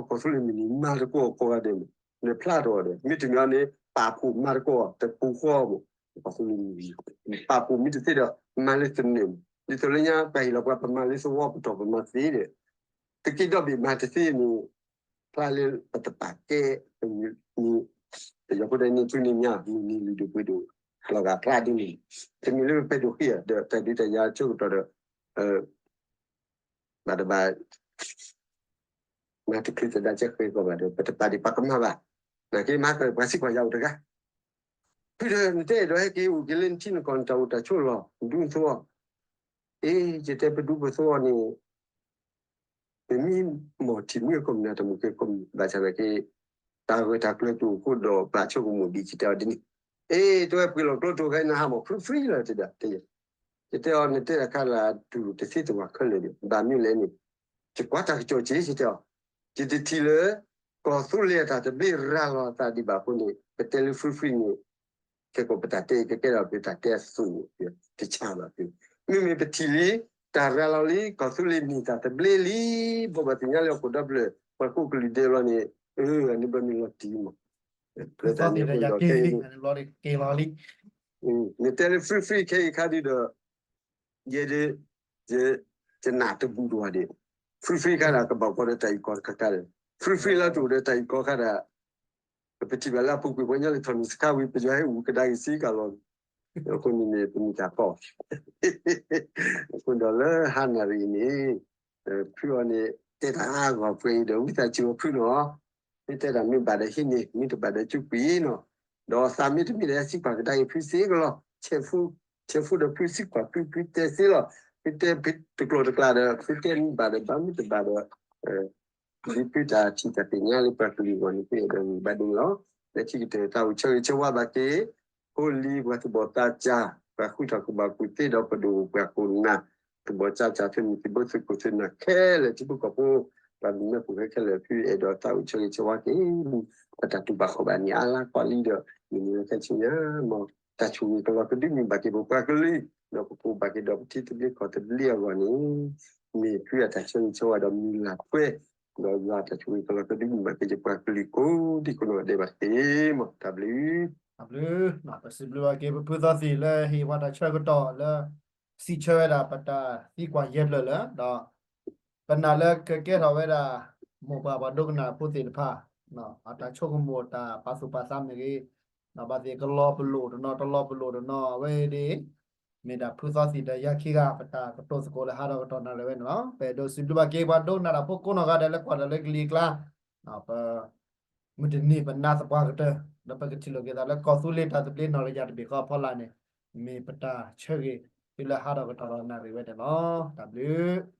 ူလ့ၤမုၢ်နံၤ, သုးက့တၢမၤလၤကပီၤကီၢ်သူလ့ၤမုၢ်နံၤ, မၤသကိးကိးဂၤဒဲးန့ၣ်, နဖျါထီၣ်ဒီး မ့တမ့ၢ်န့ၣ် ပာ်ဖှိၣ်မၤသကိးတပူၤဃီမး, ကီၢ်သူလ့ၤမုၢ်နံၤ, ပာ်ဖှိၣ်မ့ၢ်တသ့ဒီး မၤလၢသနၢၣ်မး, ဒ်သိးလၢညါပှၤဟ့ၣ်လီၤပှၤ ပမၤလၢသဝီပတီၢ်ပမၤသ့ဒီး သုးက့ဒီဘ့ၣ်မၤတသ့န့ၣ် ဖျါလၢပတပာ်ကဲ ပမုၢ်နံၤ, ပယီၤဖိတဲန့ၣ် သုန့ၣ်မ့ၢ် မုၢ်နံၤလုၢ်ဒိၣ်ပှ့ၤဒိၣ် လီၤဂာ်ဖျါဒ်န့ၣ်, တမ့ၢ်လၢပပဲဒိၣ်ဃ့ၢ်ဧါ ဒီးတၢ်ဒုးတၢ်ယၤဆၢကတီၢ်ဒီး ဘၣ်တဘၣ် မၤတချုးသဒါကဲဃဲကီးဘၣ်ဒီး ပတပာ်ဒံးပှၤကမၣ်ဘၣ်, နာ်က့မၤကပှၤစံးကွၢ်ယၤအိၣ်တဂၤ, ဖုဒီးနတဲဒီးဟဲက့ၤအိၣ်က့ၤလၢနထံနကီၢ်နတၢ်အိၣ်တၢ်ဆိးလီၤ ဒူသဝီ, အ့ ယတဲပဒူပသဝီန့ၣ် ပမ့ၢ်မီၢ်ထံၣ်မုၢ်အကိးမုၢ်နၤ တမုၢ်က့ၤကိးမုၢ် ဘၣ်ဆၣ်သနာ်က့ တၢ်ဂၢၢ်တၢ်ကျၢၤတအိၣ်အဃိဒီး ပာ်ဆိကမိၣ်ဒံး ယတဲအီၤဒ်န့ၣ်, အ့ တဲဝဲပှ့ၤလီၤကျိတိၤခဲအံၤ နဟးမီၢ် free free လီၤ တဲဒၣ်, ယတဲအီၤ နတဲတၢ်ခါလၢအတူၢ်တသ့တဝၢ်ခဲလၢာ်ဒီး ဘၣ်မနုၤလဲၣ်န့ၣ် ယကွၢ်တၢ်ကစီၣ်က့ ယတဲအီၤ, ယတထံၣ်လၢ ကီၢ်သူလ့ၤအတၢ်သဘျ့ရၤလီၤအသးဒံးဘၣ်အဃိန့ၣ် ပတဲလၢ free free န့ၣ် ခဲကိာ်ပတၢ်တဲအံၤ ကကဲထီၣ်ပတၢ်တဲအသိး တဆၣ်ဘၣ်ဖဲ, မ့မ့ၢ်ပထံၣ်လံ တၢ်ရၤလီၤလံ ကီၢ်သူလ့ၤန့ၢ်တၢ်သဘျ့လံ, ဘိးဘၣ်သ့ၣ်ညါလၢဟီၣ်ခိၣ်ဒီဖျၢၣ် ပှၤကိးကလုာ်ဒဲးလီၤန့ၣ် အန့ၣ်ဘျီန့ၣ်လီၤတံၢ်မး, ပသးန့ၣ်အဃိဒီး နတဲလၢ free free ခဲအံၤခါဒုဒီး ယဲဒၣ် ယ ယနၢ်တဘူၣ်တဝၢ်ဒံး, free free ခါဒၣ် ကဘၣ်ကီဒီးတၢ်အံၤကီတခါခါဒီး free free လၢတအိၣ်ဒီးတၢ်အံၤကီခါဒၣ် ပထံၣ်ဘၣ်လၢအပူၤကွံာ်ပှၤကညီလၢ ထီၣ်နံၣ်စခါဝံၤ ပယီၤဟဲအူကဒါက့ၤစ့ကၤလီၤ, အဃိန့ၣ်န့ၣ် ပမ့ၢ်တၢ်ကီ အဃိဒီးလၢဟါနၣ်ရံၣ်အံၤန့ၣ် ဖုအီၤန့ၣ် တဲတၢ်အါဂီၢ်ပှဲၤအံၤဒီး ဝံသးစူၤအီၤဖုနီၤ, မ့ၢ်တဲတၢ်မ့ၢ်ဘၣ်ဒီးဟံးန့ၢ် မ့ၢ်တဘၣ်ဒီးစူးကွံာ်နီၤ, ဒီးသးမ့ၢ်တမ့ၢ်ဒီးဟဲစံးကွၢ်ကဒါက့ၤဖုစ့ကလီၤ, ဆဲးဖူ ဆဲးဖူဒီးဖုစံးကွၢ်ဖု ဖုတဲစ့လီၤ, ဖုတဲဖုတကျိၤတကျဲဒီး ဖုတဲမ့ၢ်ဘၣ်ဒီးဘၣ် မ့ၢ်တဘၣ်ဒီး ဒ်ဖုတၢ်ထံၣ်တၢ်သ့ၣ်ညါလၢပှၤကလုာ်အဂီၢ်န့ၣ် ဖုအဲၣ်ဒိးဂ့ၢ်ဘၣ်ဒ်န့ၣ်လီၤ. လၢခံကတၢၢ် တၢ်အိၣ်ဆၢဂ့ၤဆၢဝါဘၣ်က့ၤ ဖိလံၤပှၤသူၣ်ဘီၣ်သးစၢ် ပှၤဃုထီၣ်ကူၣ်ဘၣ်ကူၣ်သ့ဒီးပဒိၣ်ပှၤခိၣ်နၢ် သူၣ်ဘီၣ်သးစၢ် သုးမုၢ်သံၣ်ဘိ သုးခိၣ်သုးနၢ်ခဲလၢာ် ထံဖိကီၢ်ဖိ ပှၤဒုးနဲၣ်ပူၤခဲခဲလၢာ် ဖုအဲၣ်ဒိးသးအိၣ်ဆၢဂ့ၤဆၢဝါက့ၤ ပတၢ်တူၢ်ဘၣ်ခီၣ်ဘၣ်န့ၣ် အါလါကွၢ်လံဒီး မ့ၢ်န့ၣ်လၢခဲဆ့ညါ မ်တၢ်ဆိၣ်ဂ့ၤကလီၤကဒုမ့ၢ်ဘၣ်က့ၤပပှၤကလုာ် ဒီးပကဘၣ်က့ၤဒီးပထံသဘျ့ကီၢ်သဘျ့အဂီၢ်န့ၣ် မ့ၢ်ဖုအတၢ်ဆၢဂ့ၤဆၢဝါဒီးမုၢ်လၢ်ထွဲ ဒီးယွၤအတၢ်ဆိၣ်ဂ့ၤကလီၤကဒုမ့ၢ်ဘၣ်က့ၤယပှၤကလုာ်ကိးဒံကိးနီၢ်ဒဲးဘၣ်တက့ၢ် မ်တၢ်ဘျုး တၢ်ဘျုး ပစံးဘျုးဘၣ်က့ၤပဖုသီသံၣ်လၢဟ့ၣ်ပှၤတၢ်ဆၢကတီၢ်လၢ စံးဆၢဝဲဒၣ်ပတၢ်သံကွၢ်ယဲၢ်ဖျၢၣ်လၢ ဒီး ပနာ်လၢကကဲထီၣ်ဝဲဒၣ် မိၢ်ပၢ်ပှၤဒိကနၣ်ဖိသ့ၣ်တဖၣ် အတၢ်ဆိကမိၣ်တၢ်ပာ်သူၣ်ပာ်သးမ့ၢ်ဂ့ၤ, ဘၣ်သ့ၣ်ကလီၤပလိာ်တနီၤ တလီၤပလိာ်တနီၤ အဝဲအံၤဒ် မ့ၢ်ဒၣ်ဖုသီသံၣ်ဒီးယၤခံဂၤ ပတၢ်ကတိၤသကိးလၢဟးထီၣ်ကတီၢ်နၣ်ရံၣ်ဝဲန့ၣ်လီၤ. ပအဲၣ်ဒိးစံးဘျုးဘၣ်က့ၤပှၤဒိကနၣ်တၢ်ဖိကိးနီၢ်ဂၤဒဲးလၢကွၢ်တၢ်လၢကလံၤအကျါ ပ မုၢ်တနံၤပနါသပှၢ်ကတၢၢ် ဒီးပကထံၣ်လိာ်က့ၤသးလၢကီၢ်သူလ့ၤတၢ်သဘျ့နီၣ်တယၢ်တဘ့ၣ်ဃီအဖီလာ်န့ၣ် မ့ၢ်ပတၢ်ဆၢဂ့ၤ တုၤလၢဟးထီၣ်ကတီၢ်ဒီးနၣ်ရံၣ်ဝဲန့ၣ်လီၤ. တၢ်ဘျုး